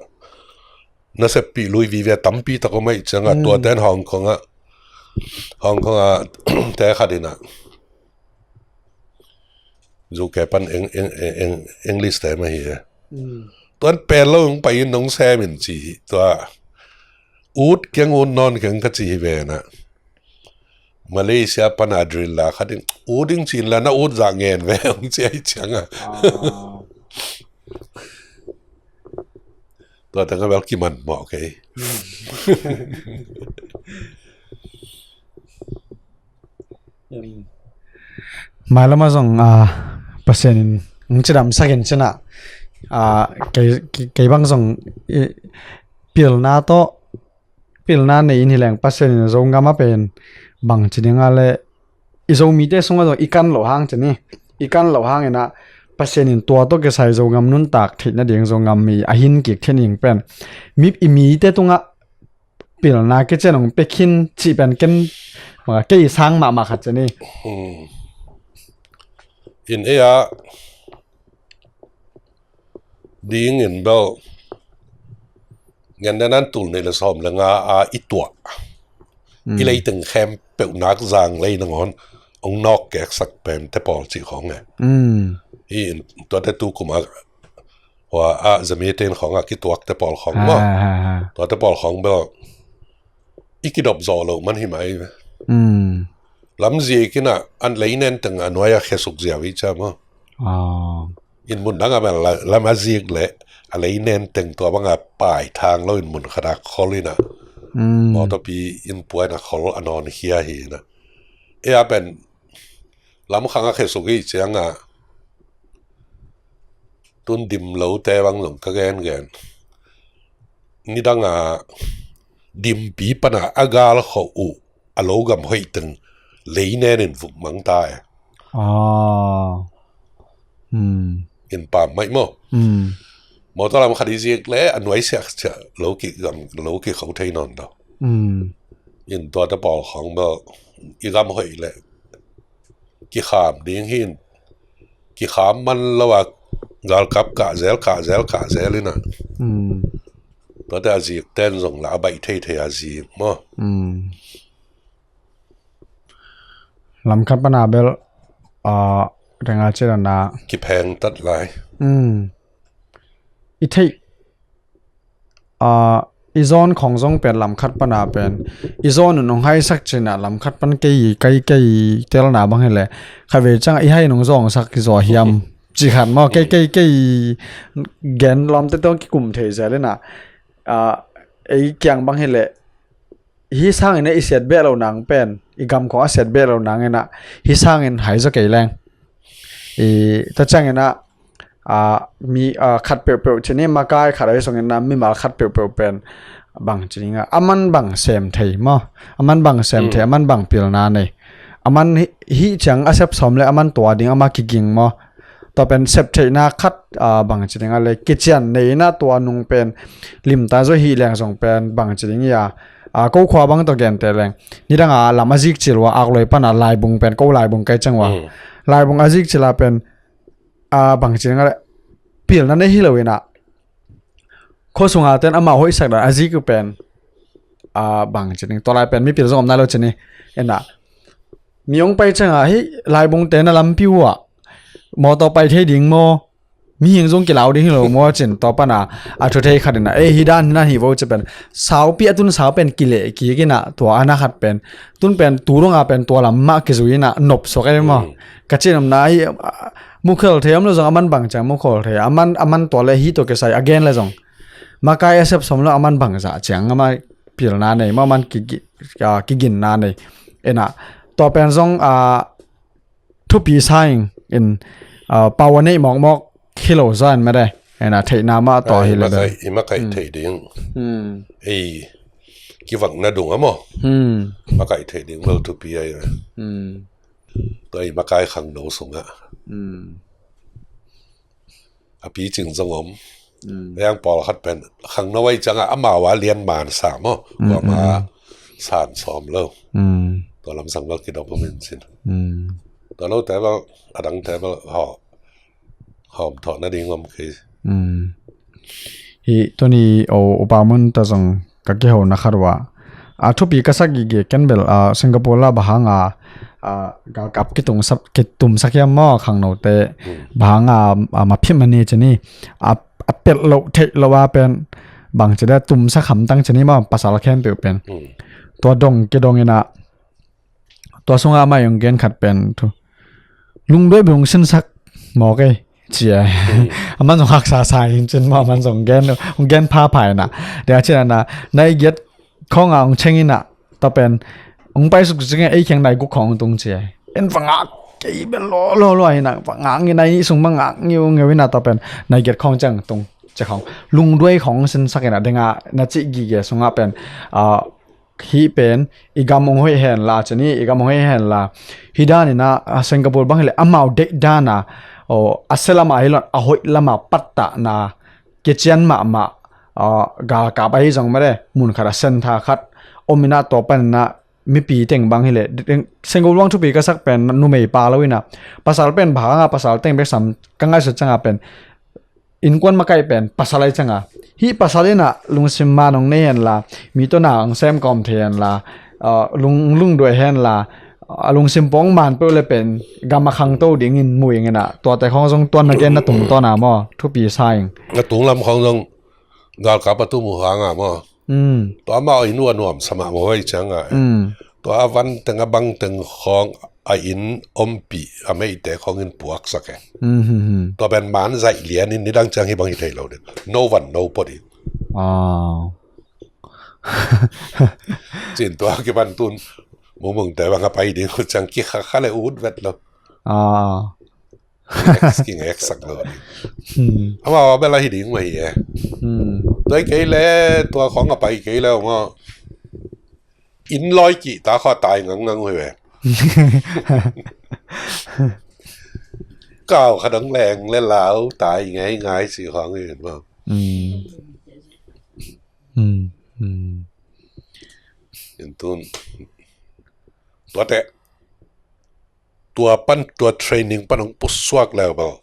naseppih lui vive tampi tak om aih cianga, mm, tuaten Hong Konga, Hong Konga te khat ina. Zu ke pan eng, eng, eng, eng, English te mah hi e. Tuan pel lo hong pai in nong sem in ci hi tua. Ut keng ut nawn keng ka ci hi ve na. Malaysia pan a drill la khat in ut ding cin la na ut za ngen ve hong ci ai ciang a. Tua tang a bel kiman mawh kei. Mailam a zong Pasian in hong cidam sakin cina kei bang zong pilna tawh pilna nei in hi leng Pasian in Zogam a pen bang ci ding a le i Zomite sungah zong i kan loh hang ci ni. I kan loh hang inah Pasian in tua tawh kisai Zogam nuntak theih nading Zogam mi a hin kik theih nading pen mi i mite tungah pilna kician hong pia khin cih pen ken kei sang mahmah khat ci ni. In ei a dingin bel ngen den an tul nih le sawm le nga a i tuah i leiteng khempeuh nak zang lei nangawn hong nawk keksak pen te pawl cih khawng e. I in tuate tu kum a hua a zami tein khawng a kituak te pawl khawng maw? Tuate pawl khawng bel i kidop zawh loh man hi mai ve. Lamzik inah an lei nen teng a nuai a khesuk ziau i cia maw? In mun dang a bel lam a zik le a lei nen teng tua banga pai thang lo in mun khat a khol inah mawtawpi in puain a khol a nawn khia hi inah. E a pen lam khang a khesuk i cianga tun dim lote bang zong ka gengen nidanga dimpi pana a gal khawh uh a lo gam hoih teng lei nen in vuk mang ta e. In pam maih maw? Mawtaw lam khat i zik le a nuai siak cia lo ki gam lo ki kho thei nawn lo. In tuate pawl khawng bel i gam hoih le kikham ding hin kikham man lo a galkap kah zel kah zel kah zel inah tuate a zik ten zong la a baih thei thei a zik maw? Lamkhat pana bel renga cina kipheng tat lai. I theih i zawn khong zong pen lamkhat pana pen i zawn un hong haisak cina lamkhat pan kei kai kei telna bang hi le khavei cang i hai nong zawngsak i zaw hiam ci khat maw? Kei kei kei gen lawmte tawh kikum thei zel inah ei kiang bang hi le hi sangin i siat beh lo nang pen i gam khong a siat beh lo nang inah hi sangin hai zaw kei leng i ta ciang inah mi khat peuhpeuh ci ni makai khat a i song inah mimal khat peuhpeuh pen bang ci ding a man bang sem thei maw? A man bang sem thei a man bang pilna nei a man hi ciang a sep sawm le a man tua ding a ma kiging maw? Tua pen sep theihna khat bang ci ding a le kician nei inah tua nung pen limta zaw hi leng zong pen bang ci ding i a ko khua bang tawh gente leng nidanga lam a zik cil ua akloi pana laibung pen ko laibung kai ceng ua laibung a zik cila pen bang ci ding a le pilna nei hi lo inah khuasunga ten amau hoihsak dan a zik uh pen bang ci ding tua lai pen mipil zong om nai lo ci ni. Inah mi hong pai canga hi laibung te na lampi uh ah mawtaw pai thei ding maw? Mihing zong kilau ding hi lo maw cin tua pana a thu thei khat inah ei hi dan hi nan hi vo ci pen saupi a tun sau pen kileh kik inah tua ana khat pen tun pen tu donga pen tua lam mah kizui inah nop suak ei maw? Ka cin omna hi mukhel thei om lo zong a man bang ciang mukhel thei a man a man tua le hi tua kisai a gen le zong makai a sep sawm lo a man bang zah ciang a man pilna nei maw a man kiginna nei. Inah tua pen zong thupi saing in pau a neih mawkmawk hi lo zaw in mede. Inah theihna mah tawh hi le i makaih thei ding ei kivakna dung a maw? Makaih thei ding lo thupi ai. Tua i makai khangno sungah a picing zong om. Yang pawlkhat pen khangno ai cianga amau a lian man sa maw? Kuama san sawm lo. Tua lamsang bel kidop om in cin tua lote bel a dangte bel hawm thawh nading om kei. Hi tuni o upa mun ta zong ka kihona khat uh ah A thupi ka sak gige ken bel, a, Singapore la bang hanga, a, galkap kitumsak, kitumsak hiam maw khangnote, bang hanga, a, maphi mani ci ni, a, a pelh loh theih loh a pen bang ci dia tumsak hamtang ci ni maw pasal khempeuh pen. Tua dong kidong ina, tua sunga amah hong gen khat pen thu, lungduai bel hong sinsak mawk ei ci a. Aman zong haksa sa in cin maw, aman zong gen, hong gen phapha ina. Dia cin ana, nai giat khawng a hong cheng ina, tua pen hong paisuk zing ei kheng nai guk khawng hong tung ci a. En va ngak kei bel lo lo lo ina, va ngak ngi nai nih sung ma ngak ngiu ngiu ina, tua pen nai giat khawng ciang tung ci khawng, lungduai khawng hong sinsak ina, denga na cih gige sunga pen, a, hih pen i gam hong hoih hen la ci ni, i gam hong hoih hen la. Hih dan ina, a, Singapore bang hileh amau deih dana, o, a sia lama hi lo in a hoih lama pattahna kician mahmah, a, galkap ahi zong mede, mun khat a centre khat om ina, tua pan ina mipi teng bang hileh, Singapore bang thupi ka sak pen numei pa lo ina, pasal pen bang hanga pasal teng bek sam ka ngaihsut cianga pen innkuan makaih pen pasal ahi cianga, hih pasal ina lungsim man hong nei hen la, mi tawh na hong sem kawm thei hen la, a, lung, lungduai hen la, a lungsim pawng man peuh le pen gam a khangto dingin mu ing ina, tuate khawng zong tuan na gen na tungtawn a maw thupi sa ing. Na tung lam khawng zong galkap a tum uh hanga maw. Tua amau in ua nuam sa mah maw, hoih cianga. Tua a van teng a bang teng khawng a inn ompih a meihte khawng in puaksak e. Tua pen man zaih lian in nidang ciang hi bang hi thei lo ding. No van no pot in. Cin tua kiban tun mumungte bang a pai ding uh ciang kikhakha le ut vet lo. Kingeksak lo ding. Amau a bel a hi ding mah hi e. Tua hi kei le, tua khawng a pai kei le maw, inn lawi kihta khawng a tai ngangngang uh hi ve. Kau kha dong leng le lau tai ngeingai ci khawng hi maw. In tun tuate tua pan, tua training pan hong pusuak leu bel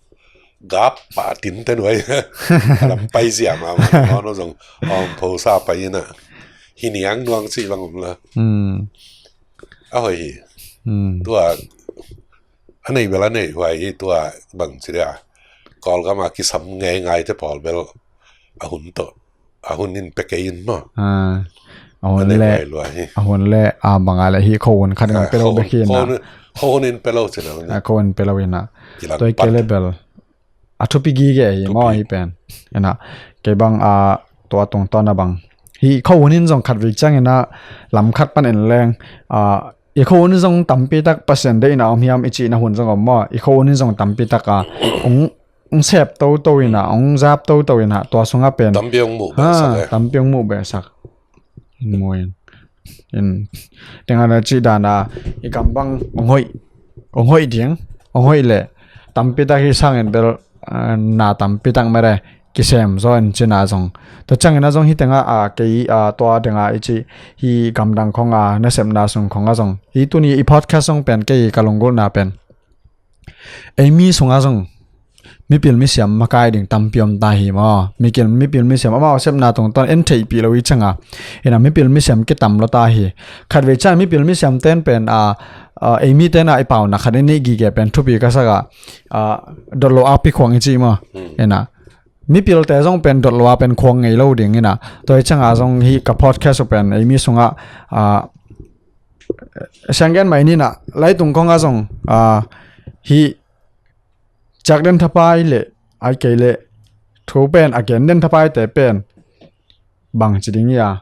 gap pah tinte nuai. Lam pai zia ma ma no zong om pho sa pai ina, hi niang nuang ci bang om la. A hoi hi. Tua a nei bel a nei huai hi, tua bang ci dia, Kawlgam a kisam ngeingai te pawl bel a hun tawh, a hun in pe kei in maw. A hun le, a hun le a banga le hi kho hun khat in pe lo bek hi na. Kho hun in pe lo ci lo. Kho hun pe lo ina. Tua hi kei le bel a thupi gige hi maw hi pen. Ina, kei bang a tua tungtawn a bang hi kho hun in zong khat vei ciang ina lam khat pan en leng, a, i kho hun in zong tampi tak Pasian deihna om hiam i cihna hun zong om maw. I kho hun in zong tampi tak a hong, hong sep toto ina, hong zap toto ina, tua sungah pen tampi hong muh behsak e. Tampi hong muh behsak. In muin in tengah na cih dana i gam bang hong hoih, hong hoih ding, hong hoih leh tampi tak hi sangin bel, a, na tampi tak mede kisem zaw in cina zong. Tua ciangin a zong hi tengah, a, kei, a, tua dengah i cih hi gamdang khong a nasepna sung khong a zong, hi tuni i podcast zong pen kei ka lunggulhna pen ei mi sungah zong mipil misiam makai ding tampi om ta hi maw. Mipil, mipil misiam amau sepna tungtawn en theihpih lo i cianga ina mipil misiam kitam lo ta hi. Khatvei ciang mipil misiam ten pen, a, a, ei mi tena i pauna khat i neih gige pen thupi ka saka, a, dot lo akpi khuang i cih maw. Ina mipilte zong pen dot lo a pen khuang ngei lo ding ina. Tua hi cianga zong hi ka podcast uh pen ei mi sungah, a, siang gen mai nina, leitung khong a zong, a, hi ciak den thapai le ai kei le thu pen a gen den thapai te pen bang ci ding ia.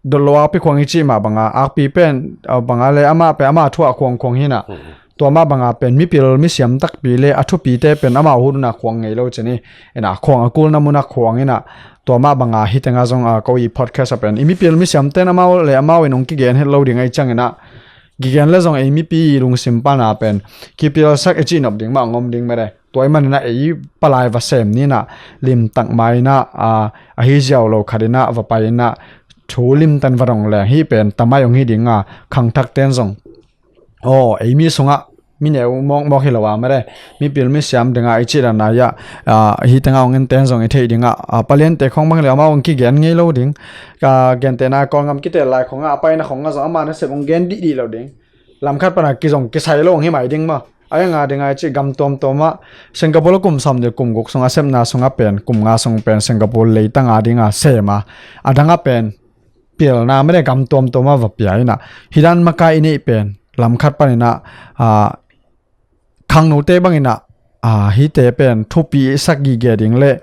Dot lo akpi khuang i cih mah banga akpi pen, a, banga le amah pen ama thu a khuang khuang hina. Tua mah banga pen mipil misiam takpi le a thupite pen amau hun una khuang ngei lo cini. Ina khuang a kulna muna khuang ina. Tua mah banga hi tenga zong a ko i podcast a pen i mipil misiam ten amau le amau in hong kigen het lo ding ahi ciangina. Kigen le zong ei mipi lungsim pana pen kipilsak i cihnop ding mah ngom ding mede. Tua i manina ei palai va sem nina limtak maina, a, ahi ziau lo khatina va paina thu limtan va dong leng hi pen tamai hong hi dinga khangthak ten zong. Aw, ei mi sungah Mi neu mawkmawk hi lo a mede, mipil misiam dinga i cih dan a, ah, hih tengah hong enten zong i theih dingah, ah, paliante khong bang le amau hong kigen ngei lo ding. Ka gentehna Kawlgam kitel lai khongah a paina khongah zong ama nasep hong gen dihdih lo ding. Lamkhat pana kizong kisai lo hong hi mai ding maw. A ianga dinga i cih gam tuamtuamah Singapore kum sawm ding kum guk sungah sepna sungah pen kum nga sung pen Singapore leitanga dinga sema, a dangah pen pilna mede gam tuamtuamah va pia inah, hih dan makai i neih pen lamkhat paninah, ah, khangnote banginah, ah, hihte pen thupi i sak gige ding le,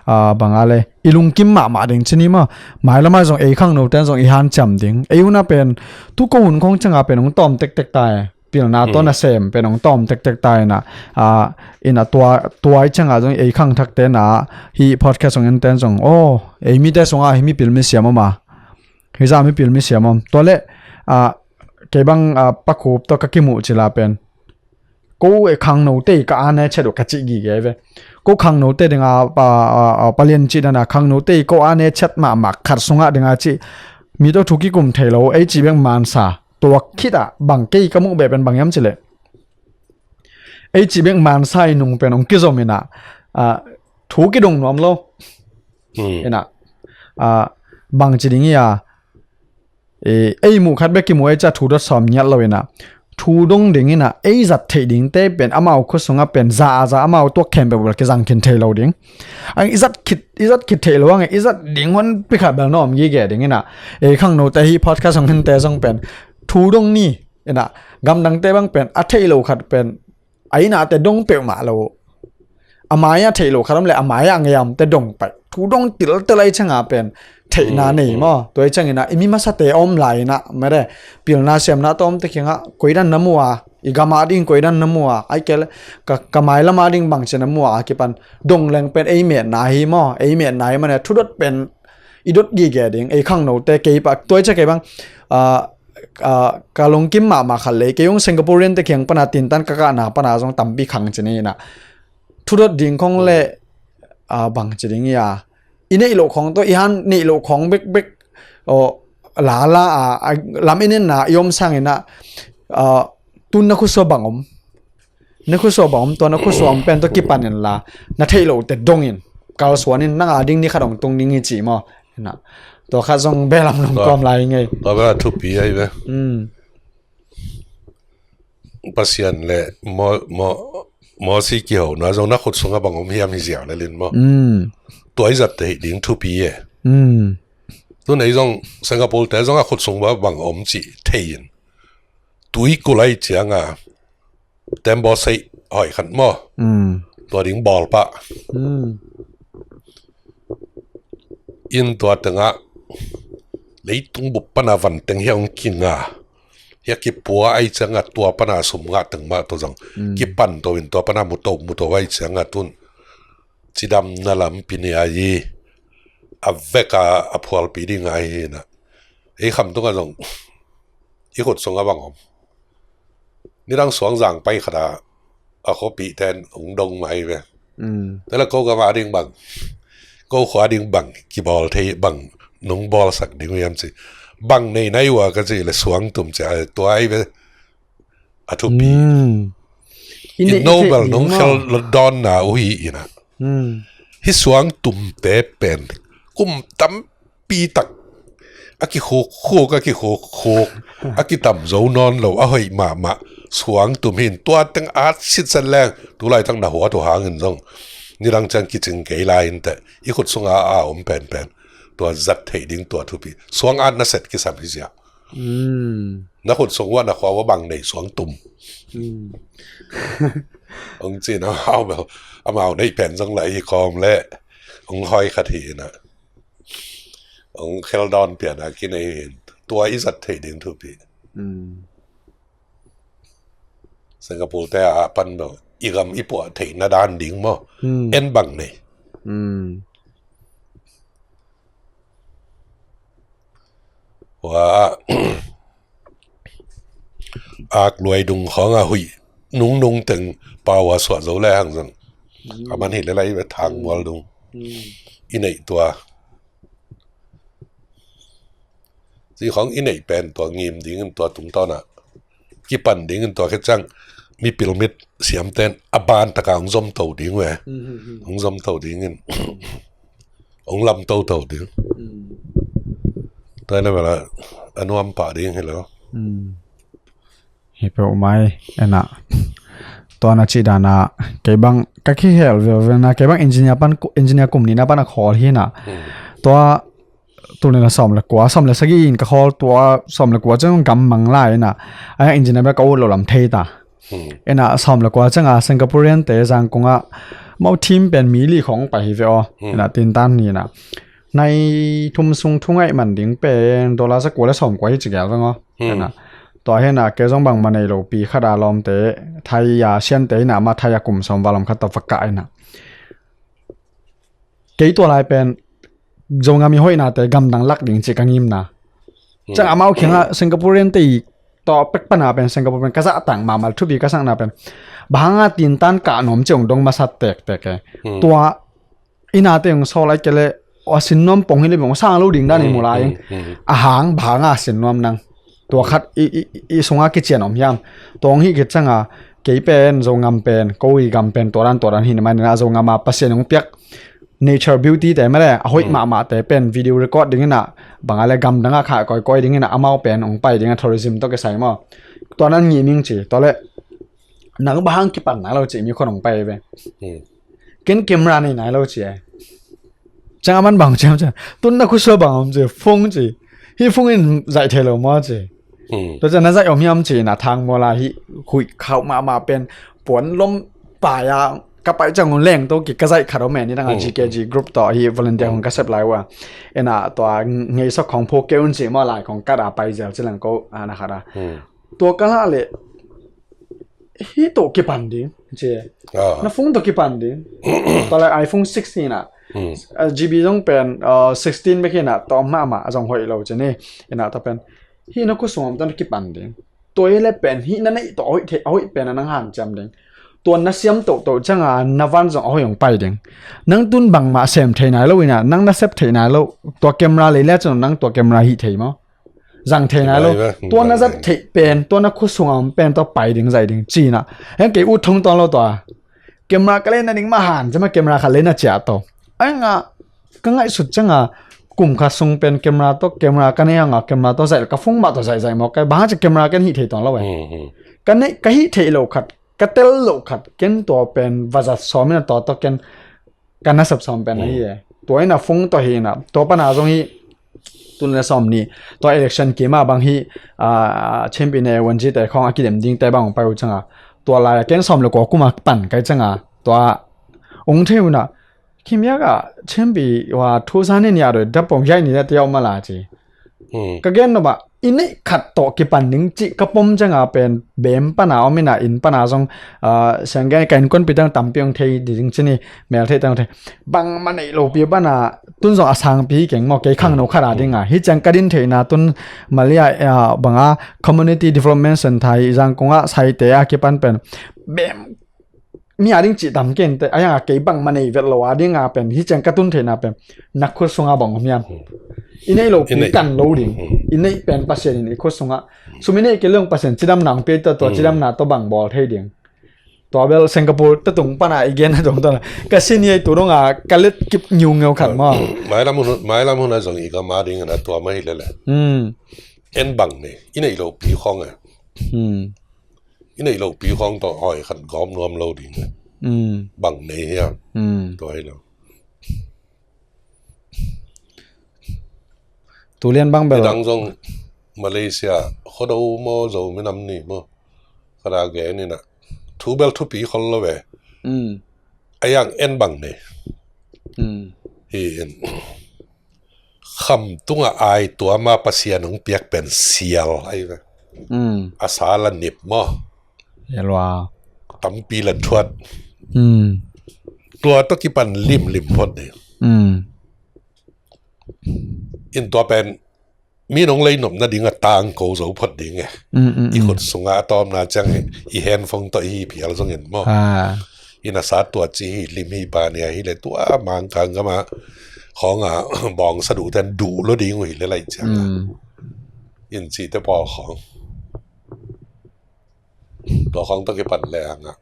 ah, banga le i lungkim mahmah ding cini maw. Mailamah zong ei khangnote zong i hanciam ding. Ei hunah pen tu ko hun khong cianga pen hong tawm tektek ta e. Pilna tawh nasem pen hong tawm tektek ta inah, ah, inah tua, tua i cianga zong ei khangthakte na hih podcast hong enten zong, oh, ei mite sungah hih mipil misiam om a. Hih zah mipil misiam om. Tua le, ah, kei bang, ah, pakhup tawh ka kimuh cila pen ko e khangnote i ka ane chet uh ka cih gige ve. Ko khangnote dinga, ah, ah, ah, palian cih dana khangnote i ko ane chet mahmah khat sungah dinga cih mi tawh thu kikum thei lo, ei cih bek mansa. Tua khitah bang kei ka muh beh pen bang hiam cileh, ei cih bek mansa i nung pen hong kizom inah, ah, thu kidong nuam lo. Inah, ah, bang ci ding hi a, e, ei muh khat bek kimuh ei ca thu dot sawm ngiat lo inah, thu dong ding inah ei zat theih dingte pen amau khut sungah pen za a za amau tuak khempeuh bel kizang khin thei lo ding. Ang i zat khit, i zat khit theih lo ang i zat ding hon pikhat bel na om gige ding inah, ei khangnote hih podcast hong hinte zong pen thu dong ni inah, gamdangte bang pen a theih lo khat pen a innate dong peuhmah lo. A mai-ah theih lo khat om le a mai-ah a ngei a omte dong paih. Thu dong tiltel a i cianga pen theihna nei maw. Tua i cianginah i mi masate a om lai inah mede pilna siamna tawh omte kiangah koidan na mu a, i gama ding koidan na mu a, ai kei le ka, ka mailam a ding bangci na mu a, a kipan dong leng pen ei metna hi maw, ei metna hi mane thu dot pen i dot gige ding, ei khangnote kei pah. Tua i cia kei bang, ah, ah, ka lungkim mahmah khat le kei hong Singaporean te kiang pana tintan ka kahna pana zong tampi khang cini inah, thu dot ding khong le, ah, bang ci ding hi a, i neih loh khong tawh i han neih loh khong bekbek, oh, lala a, a, lam i nenna i om sanginah, ah, tun na khutsuah bang om. Na khutsuah bang om, tua na khutsuah om pen tawh kipan inla, na theih lote dongin kalsuan in, nang a ding ni khat hong tung ding hi ci maw. Tua khat zong belam nong kawm lai ngei. Tua bela thupi ahi ve. Pasian le Mo, Mo, Mosi kihona zong na khut sungah bang om hiam hi ziau le lin maw. Tua i zat theih ding thupi e. Tun ei zong Singapore te zong a khut sungah bang om cih thei in. Tui kulai cianga tembaw seih hoi khat maw. Tua ding bawl pah. In tua tengah leitung bup pana van teng hia hong kinga. Hia kipua ai cianga tua pana sum ngah teng mah tua zong kipan to in tua pana muto muto ai cianga tun cidamna lampi ni ai hi. A veka a phualpi ding ai hi na. Ei kham tunga zong i khut sungah bang om. Nidang suang zang pai khata a khuapih ten hong dong mai ve. Tela ko gama ding bang, ko khua ding bang kibawl thei bang nong bawlsak ding uh hiam ci. Bang nei nai uh a ka ci le suang tum ci a tua ai ve. A thupi. I no bel nong khel dawnna uh hi inah. Hih suang tumte pen kum tampi tak a kikhukkhuk, a kikhukkhuk, a kitam zo nawn lo, a hoih mahmah suang tum hin tua teng at sitset leng tu laitak na huat uh hangin zong nidang ciang kicing kei lai inteh i khut sunga a om penpen tua zat theih ding tua thupi. Suang at na set kisam hi ziah. Na khut sung uh a na khua uh a bang nei suang tum. Hong cin amau bel amau neih pen zong lah hi khawm le hong hoi khat hi inah hong khel dawn pian a kinei hi in tua i zat theih ding thupi. Singapore te a pan bel i gam i puah theihna dan ding maw. En bang nei. Hua ak luai dung khawng a huih nungnung teng pau a suah zo le hang zong a man hi le lai ve thang mual dung i neih tua. Ci khawng i neih pen tua ngim dingin tua tungtawnah kipan dingin tua khit ciang mipil mit siamten a ban taka hong zom to ding ve. Hong zom to dingin hong lam toto ding. Tua ina bela a nuam pah ding hi lo. Hi peuh mai ena. Tua na ci dana kei bang ka kihel velvel na kei bang engineer pan engineer kum nina pan a khawl hi na. Tua tulina sawm le kua sawm le sagih in ka khawl tua sawm le kua cang gam mang lai na. Aya engineer bel ka ut lo lam thei ta. Ena sawm le kua canga Singaporean te Zangkong a mau team pen mi li khong pai hi ve aw. Ena tintan ni na nai thum sung thu ngaih man ding pen dollar za kua le sawm kua hi ci gel veng aw. Ena tua hena ke zong bangma nei lo pi khada lawmte thai a siante ina ma thai a kum sawm valom khat ta vaka ina kei tua lai pen zongam i hoihnate gamdang lak ding ci ka ngimna. Cang amau khianga Singaporean te i tawh pek pana pen Singapore pen ka zah tang mamal thupi ka sakna pen bahanga tintan kah nuam ciong dong masat tektek e. Tua inate ong sawl ai kele a sin nuam pong hi le bong sang lo ding dan i mulai a hang bahanga sin nuam nang. Tua khat i, i, i sunga kician om hiam. Tong hi kit canga kei pen zongam pen ko i gam pen tuaran tuaran hi na mai na zongama Pasian ong piak nature beauty te male a hoih mahmah te pen video record ding ina banga le gam danga kha koikoi ding ina amau pen ong pai ding a tourism to ke sai maw. Tua nan ngi ming ci tua le nang bahang kipan nai lo ci mi khon ong pai ve. Ken camera nei nai lo ci ai. Cang aman bang ciam ciam tun na khusua bang om ci phung ci hi phung in zaih thei lo maw ci. Tua cian na zaih om hiam ci na thang mawla hi huih khauh mahmah pen puan lom pai a ka pai cang un leng to ki ka zaih khat om e ni danga G K G group tawh hi volunteer hong ka sep lai ua. Ena tua ngei sok khong pho ke un ci maw lai khong kat a pai zel ci lang ko ana khat a. Tua ka la le hi to kipan ding ci. Na phung to kipan ding. Tua lai iPhone six ni na. G B zong pen sixteen bek hi na to mahmah zong hoih lo ci ni. Ena to pen hi na khusua om to na kipan ding. Tua hi le pen hi na neih tawh a hoih thei a hoih pen a nang hanciam ding. Tua na siam tohtoh canga na van zong a hoih hong pai ding. Nang tun bangmah sem thei nai lo ina nang na sep thei nai lo. Tua camera lei le cun nang tua camera hih thei maw. Zang thei nai lo. Tua na zat theih pen tua na khusung a om pen tua pai ding zaih ding cina. Heng kei ut thong tuan lo tua. Camera ka lei na ding mah han cama camera khat lei na ciah to. Ai nga ka ngaihsut canga kum kha sung pen camera tawh camera ka nei hanga camera tawh zaih ka phung mah tawh zaih zaih mawk kai bang hang ci camera ken hih thei tuang lo eh. Ka nei ka hih thei lo khat ka tel lo khat ken tua pen vazat sawm in a tua tawh ken ka nasep sawm pen ahi eh. Tua in a phung tawh hi in a tua pana zong hi tun le sawm ni tua election kima bang hi champion e wanji te khawng a kidem ding te bang pai uh canga tua lai a ken sawm le kua kuma pan kai canga tua ung thei una Khimiak ah champi wa thu sa ni nia doi dapong yai ni na tiau mala ci. Ka gen no ba i neih khat tawh kipan ding ci ka pom canga pen bem pana om ina in pana zong siang gen ka in kon pitang tampi ong thei ding ci ni mel thei tang thei bang ma neih lo pi pana tun zong a sang pi keng maw kei khang no khara dinga hi ciang ka din theina tun malia banga community development center hi zang konga saite a kipan pen bem mi a ding cih tam ken te a yanga kei bang ma nei vet lo a dinga pen hi ciang ka tun theina pen na khut sunga bang om hiam i nei lo pi kan lo ding i nei pen Pasian in i khut sunga sum i nei ke long Pasian cidam nang pe ta tua cidam na to bang bol thei ding tua bel Singapore ta tung pana i gen na tung tona ka sin i tu donga ka let kip ngiu ngeu khat ma mai lam hun mai lam hun a zong i ka ma ding na tua mai le le en bang ne i nei lo pi khong a i neih lo pi khawng tawh hoi khat gawm nuam lo ding bang nei hiam? Tua hi lo. Tulian bang bel dang zong Malaysia khodo maw zo minam ni maw khada gen ina thu bel thupi khol lo ve. A yang en bang nei hi in. Kham tunga ai tua ma Pasian hong piak pen sial ai ve. A sa la nip maw? Tampi la thuat. Tua to kipan limlim phot ding. In tua pen mi nong lei nopna ding a tang ko zo phot ding e. I khut sunga a tawmna ciang i henfong tawh i hi phial zongin maw? Ina sa tua ci hi lim hi ba nia hi le tua mangkang gama khawng a bawng sa duh ten duh lo ding uh hi le lai ciang a in ci te pawl khawng. Tua khawng tawh kipan le hangah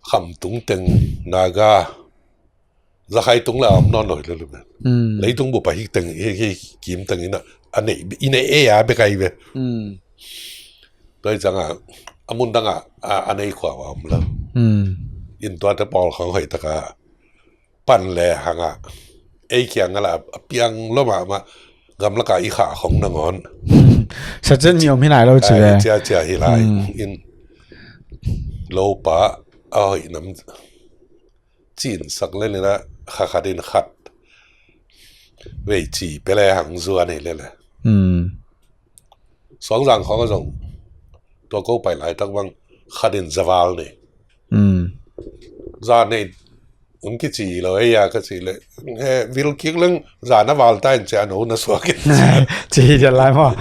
Khamtung teng, Naga, Zakhai tung le a om nawn lo hi le lu men. Leitung bup a hi teng, hi, hi kim teng in a, a nei, i nei e a bek a hi ve. Tua hi ciangah a mun dangah a, a nei khua a om lo. In tuate pawl khawng hoih taka pan le hangah ei kiangah la a piang lo mahmah, gamlakah i khah khong nangawn. Sa cen mi om hi nai lo ci ve. Cia cia hi lai. In lopa a hoih nam cin sak le lina kha khat in khat vei ci pe le hang zuan hi le le. Suangzang khawng a zong tua ko pai laitak bang khat in zaval nei. Za nei un kici lo ei a ka ci le, he vil kik leng za na val ta in cia no na suak in ci hi dial lai maw?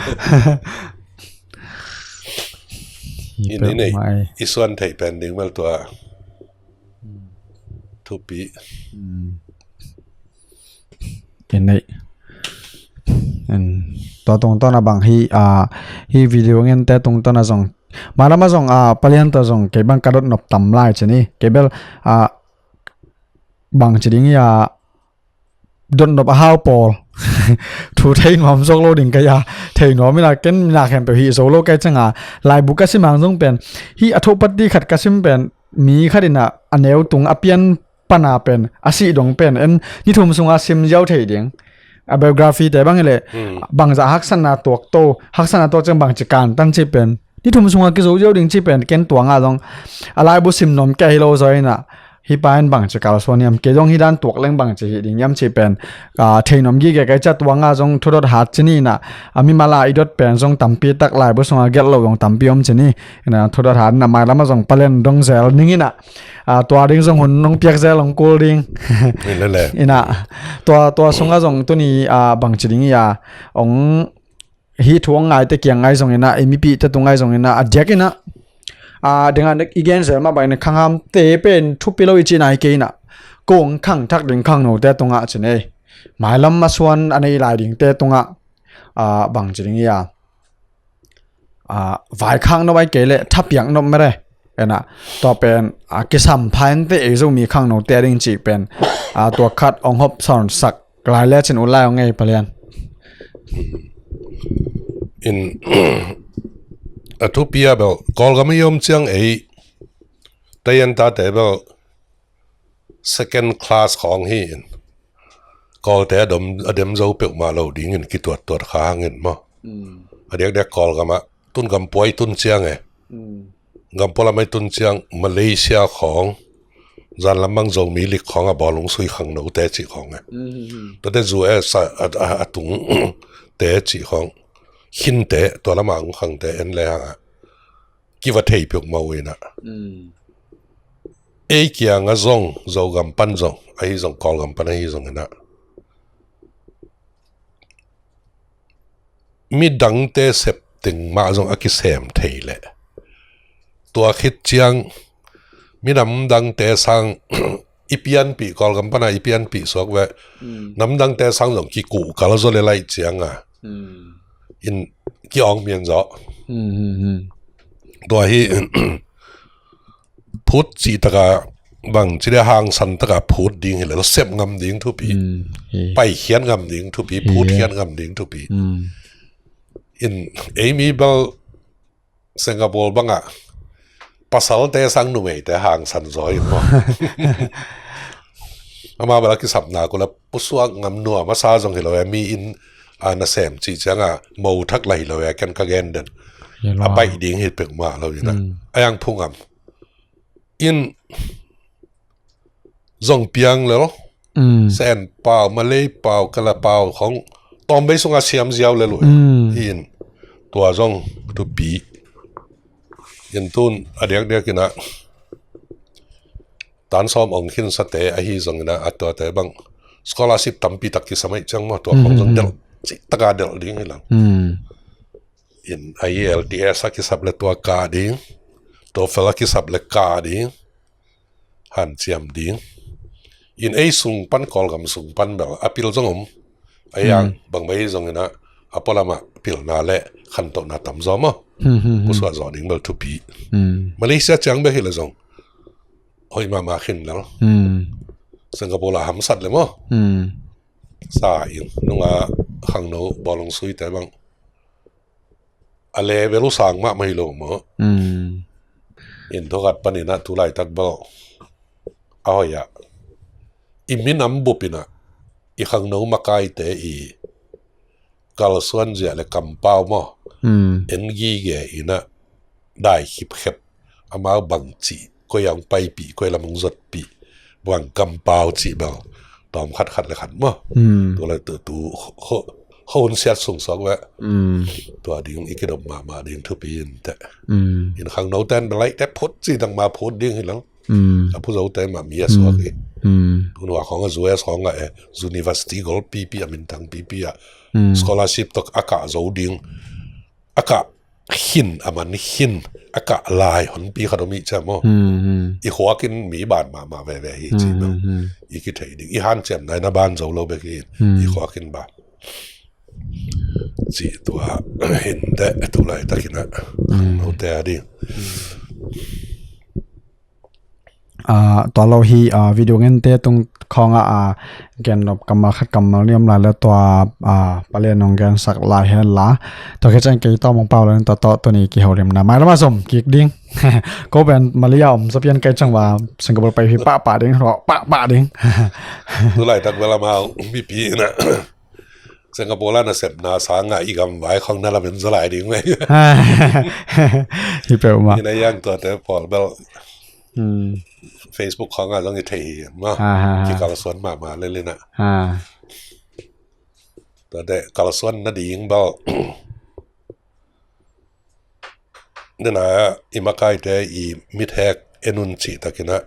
In i nei i suan thei pen ding bel tua thupi. I nei. Tua tungtawn a bang hi, hi video ngente tungtawn a zong, malama zong a palian tawh zong kei bang ka dot nop tam lai ci ni. Kei bel a bang ci ding hi a dot nop a hau pawl thu thei nuam zok lo ding ka hi a, thei nuam ina ken mina khempeuh hi zo lo ka hi cianga laibu ka sim hang zong pen hi a thopati khat ka sim pen mi khat ina a neu tung a pian pana pen a sih dong pen en ni thum sunga sim ziau thei ding. A biography te bang ile bangza haksatna tuak to, haksatna tuak ciang bangci kan tan ci pen ni thum sunga kizo ziau ding ci pen ken tuanga zong a laibu sim nom kei hi lo zaw ina hi pa in bangci kalsuan hiam, kei zong hi dan tuak leng bangci hi ding hiam ci pen thei nom gige kai cia tuanga zong thudot hat ci ni ina a mimala i dot pen zong tampi tak laibu sunga gelh lo zong tampi om ci ni. Ina thudot hat ina mailama zong palen dong zel ning ina tua ding zong hun nong piak zel ong kul ding. Ina tua, tua sunga zong tuni a bangci ding ia ong hi thu ong ngaite kiang ngai zong ina i mipite tu ngai zong ina a diak ina a dinga i gen zel mah bang ina khanghamte pen thupi lo i ci nai kei ina kong khang thak ding khangnote tungah ci nei. Mailam a suan a nei lai dingte tungah a bangci ding ia a vaikhak nop ai kei le thapiak nop mere ena tua pen a kisam phainte ei Zomi khangnote a ding cih pen a tua khat ong hop sawnsak lai le cin ut lai ong ngei palian. In a thupi a bel Kawlgam i om ciang ei taian tate bel second class khawng hi in Kawlte a dom a dem zo peuhmah lo dingin kituattuat kha hangin maw? A diakdiak Kawlgamah tun gampuai tun ciang e. Gampualamai tun ciang Malaysia khawng zanlam mang Zomi lik khawng a bawlung sui khangnote cih khawng e. Tate zu e sa a, a, a tungte cih khawng khinte tua lamah ang khangte en le hangah kiva thei peuhmah uh inah. Ei kiangah zong Zogam pan zong ahi zong Kawlgam pan ahi zong inah midangte sep teng mah zong a kisem thei leh tua khit ciang minam dangte sang i pianpih Kawlgam pana i pianpih suak ve. Namdangte sang zong kikuhkal zaw le laih cianga in ki-awng mian zaw. Tua hi phut cih taka bang ci le hangsan taka phut ding hi le sep ngam ding thupi, paikhiat ngam ding thupi, phutkhiat ngam ding thupi. In eimi bel Singapore bangah pasalte sang numeite hangsan zaw in maw? Ama bel a kisapna kula pusuak ngam nuam a sa zong hi lo e, mi in a nasem cih cianga mo thak la hi lo e, ken ka gen den a paih ding hi peuhmah lo inah a yang phu ngam. In zong piang lel Sen pau, Malay pau, Kala pau khong tawmbei sunga siam ziau le lui. Hi in tua zong thupi. In tun a diakdiak inah tan sawm ong khinsate ahi zong inah a tuate bang scholarship tampi tak kisam aih ciang maw, tua khong zong delh cih taka delh ding hi lang. In a I E L T S a kisap le tua kah ding, TOEFL a kisap le kah ding, hanciam ding. In ei sung pan Kawlgam sung pan bel a pil zong om. A yang bangbai zong inah a pualamah pilna le khantohna tam zaw maw? Pusuah zawh ding bel thupi. Malaysia ciang bek hi le zong hoih mahmah khin lel. Singapore lah hamsat le maw. Sa in nunga khangno bawlung suite bang a level uh sang mahmah hi lo maw. In thokhat paninah tulaitak bel a hoih ah i minam bupinah i khangno makaite i kalsuan ziah le kampau maw, en gige inah dai khipkhep amau bang cih koi a hong paipih koi lam hong zotpih bang kampau cih bel tawm khat khat le khat maw. Tulai tu tu ho hun siat sung suak ve. Tua ding i kidop mahmah ding thupi in teh. In khangno ten bel laih teh phut cih dang ma phut ding hi lo. A phu zote mah mi a suak hi. Tunua khawng a zu a sawng a e university gol pipi a minthang pipi a scholarship tok a kah zo ding a kah khin a man khin a kah lai honpi khat om ih ciam aw. I khuakin mi ban mahmah veve hi ci no. I kithei ding i hanciam nai na ban zo lo bek hi. I khuakin ban ci tua hinte tulai takinah note a ding. Tua lo hi video ngente tung khawngah a gennop kammal khat kammal ni om lai le tua palen nong gensak lai hen la tua khe ceng kei tawm ong pau lai tua tawh tuni kiholimna mai lama zom kik ding. Ko pen Malaysia om zapian kai cang va Singapore pai hi pahpah ding rawh pahpah ding. Tulai tak bel amau mipi na Singapore la nasepna sangah i gam vai khawng na lamen zalai ding mai. Hi peuhmah. Ina yang tuate pawl bel Facebook khawngah zong i thei hi ma. Kikalsuan mahmah lelina. Tuate kalsuan nading bel nena i makaite i mithek enun cih takinah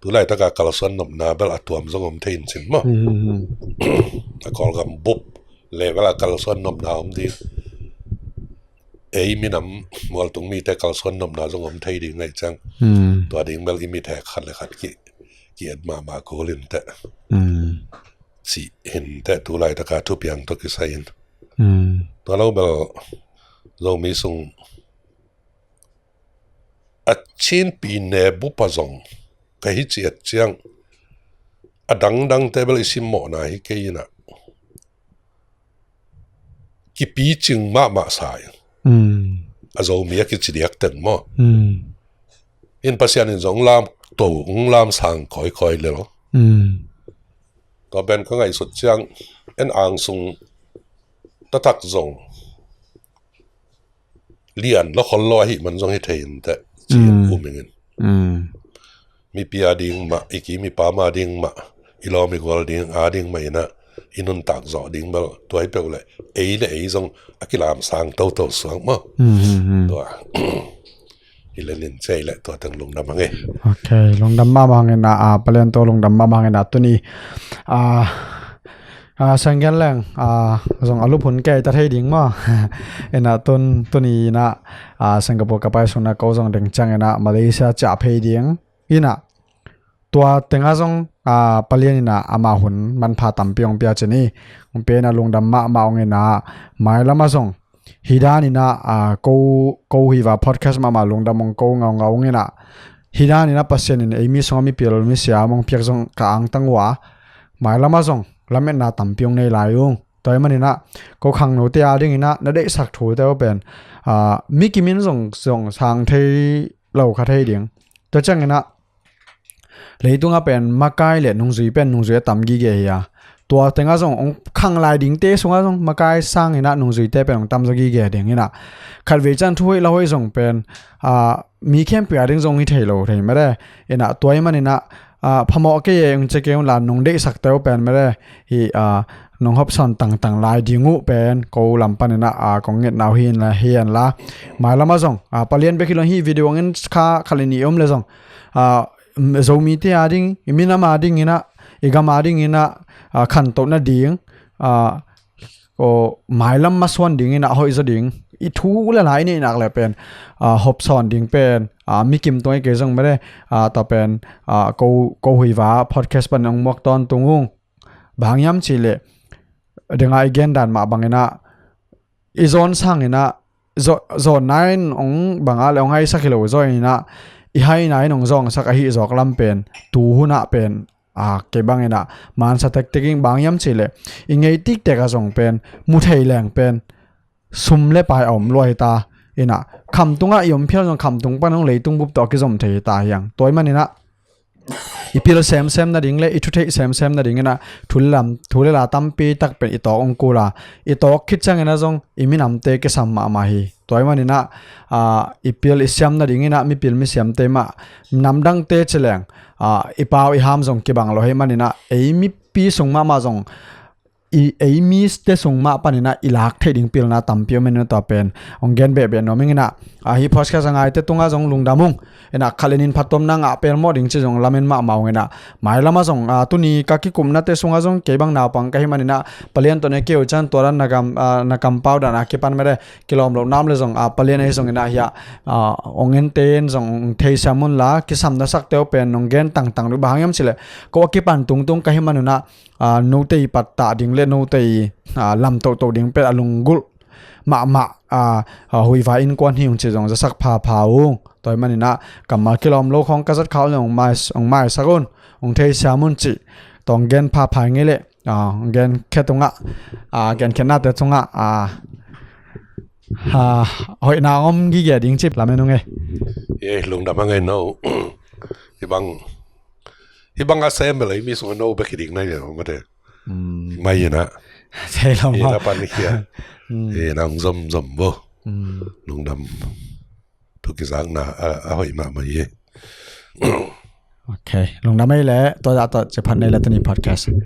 tulaitaka kalsuan nopna bel a tuam zong om thei in cin maw. A Kawlgam bup level a kalsuan nopna om ding. Ei minam mualtung mite kalsuan nopna zong om thei ding ngaih ciang tua ding bel i mithek khat le khat ki ki et mahmah kul in teh. Cih hinte tulaitaka thupiang tawh kisai in tua lo bel Zomi sung a Chinpi ne bupa zong ka hi ciat ciang a dangdangte bel i simmawhna hi kei inah kipicing mahmah sa in a Zomi a kici diak teng maw. In Pasian in zong lam to ung lam sang kawikawi lel. Tua pen ka ngaihsut ciang en angsung tatak zong lian lo khol lo ahi man zong hi thei in teh ci in umingin mipi a ding mah i ki mipa ma ding mah i lawm i gual ding a ding mah inah i nuntak zawh ding bel tua hi peuh le ei le ei zong a kilam sang toto suang maw. Tua i lenin cei le tua teng lungdam hang e. Ok, lungdam mahmah hang inah a palen tua lungdam mahmah hang inah tuni a a sanggen leng a zong a luphun kei ta thei ding maw. Inah tun tuni inah a Singapore ka pai sungna ko zong ding ciang inah Malaysia ciah phei ding inah tua tengah zong a palian inah amah hun manpha tampi hong pia cin hi. Hong pia inah lungdam mahmah hong inah mailamah zong hi dan inah a ko ko hi va podcast mahmah lungdam hong ko ngaungau hong inah hi dan inah Pasian in ei mi sungah mipil misiam hong piak zong ka angtang uh a mailamah zong lametna tampi hong nei lai ung. Tua hi maninah ko khangnote a dinginah na deihsak thute uh pen a mikimin zong zong sang thei lo kha thei ding. Tua cianginah leitungah pen makai le nungzui pen nungzui a tam gige hi a tua tengah zong hong khang lai dingte sungah zong makai sanginah nungzuite pen hong tam zaw gige dinginah khatvei cian thu hoih la hoih zong pen a mi khempeuh a ding zong hi thei lo thei mede. Inah tua hi maninah a phamawh kei e hong cia kei hong la nung deihsakte uh pen mede hi a nung hopsawn tangtang lai ding uh pen ko lam paninah a kong ngetna uh hi inla hi inla mailamah zong a palian bek hi lo hi video ngin kha khali nih om le zong a Zomite a ding i minam a dinginah i gam a dinginah a khantoh nading a aw mailam masuan dingin a hoih zaw ding i thu le lai neihnak le pen a hopsawn ding pen a mikim tuai kei zong mede a ta pen a ko ko huiva podcast pan ong muak tawn tung ung. Bang hiam cihleh denga i gendan mah banginah i zawn sanginah zawh zawhna in hong bang a le hong haisak hi lo zaw inah, i haina in hong zawngsak ahi zawk lam pen tu hunah pen a kei bang inah mansa tektek ing. Bang hiam cihleh i ngei tiktek a zong pen mu thei leng pen sum le pai a om lua hi ta inah, khamtungah i om phial zong khamtung pan hong leitung bup tawh a kizom thei hi ta hiang. Tua ahih man inah i pil semsem nading le i thutheih semsem nading inah thu le lam, thu le la tampi tak pen i tawk hong kul a, i tawk khit ciang inah zong i minamte kisam mahmah hi. Tua ahih man inah a, i pil i siam nading inah mipil misiamte mah, namdangte ci leng a, i pau i ham zong kibang lo ahih man inah ei mipi sung mahmah zong i, ei mite sung mah pan inah i lak theih ding pilna tampi om in, tua pen hong gen behbeh nuam ing inah, a, hih podcast a ngaite tungah zong lungdam ung. Inah khat le nih in phattuamna ngah pelmawh ding ci zong lamen mahmah ung inah, mailamah zong a, tuni ka kikupnate sungah zong kei bang naupang ka hih man inah palian tawh ne kei uh ciang tua dan na kam, a, na kampau dan a kipan mede kilawm loh nam le zong a, palian ahi zong inah hiah a, hong ente in zong hong theisiam un la, kisam na sakte uh pen hong gen tangtang uh. Bang hang hiam cihleh ko a kipan tungtung ka hih man unah a, note i pattah ding le note i a, lam tohtoh ding pen a lunggulh mahmah a, a, huihvai innkuan hi ung ci zong zasak phapha ung. Tua ahih man inah kammal kilawm lo khawng ka zat khak uh le hong mai, hong maisak un, hong theisiam un cih tawh hong gen phapha ing ei leh a, hong gen khe tungah a, gen khetnate tungah a, a, hoihna hong om gige ding cih lamen ung ei. Ei, lungdam a ngei no. Hih bang, hih bang a sem bel ei mi sungah no bek hi ding na hi lo mate. Mai inah thei lo hi mah na pan hi a. Hi na hong zomzom bo. Lungdam. Thu kizakna a, a hoih mahmah hi. Ok, lungdam ei leh tua dah tawh cia phat nei le tuni podcast.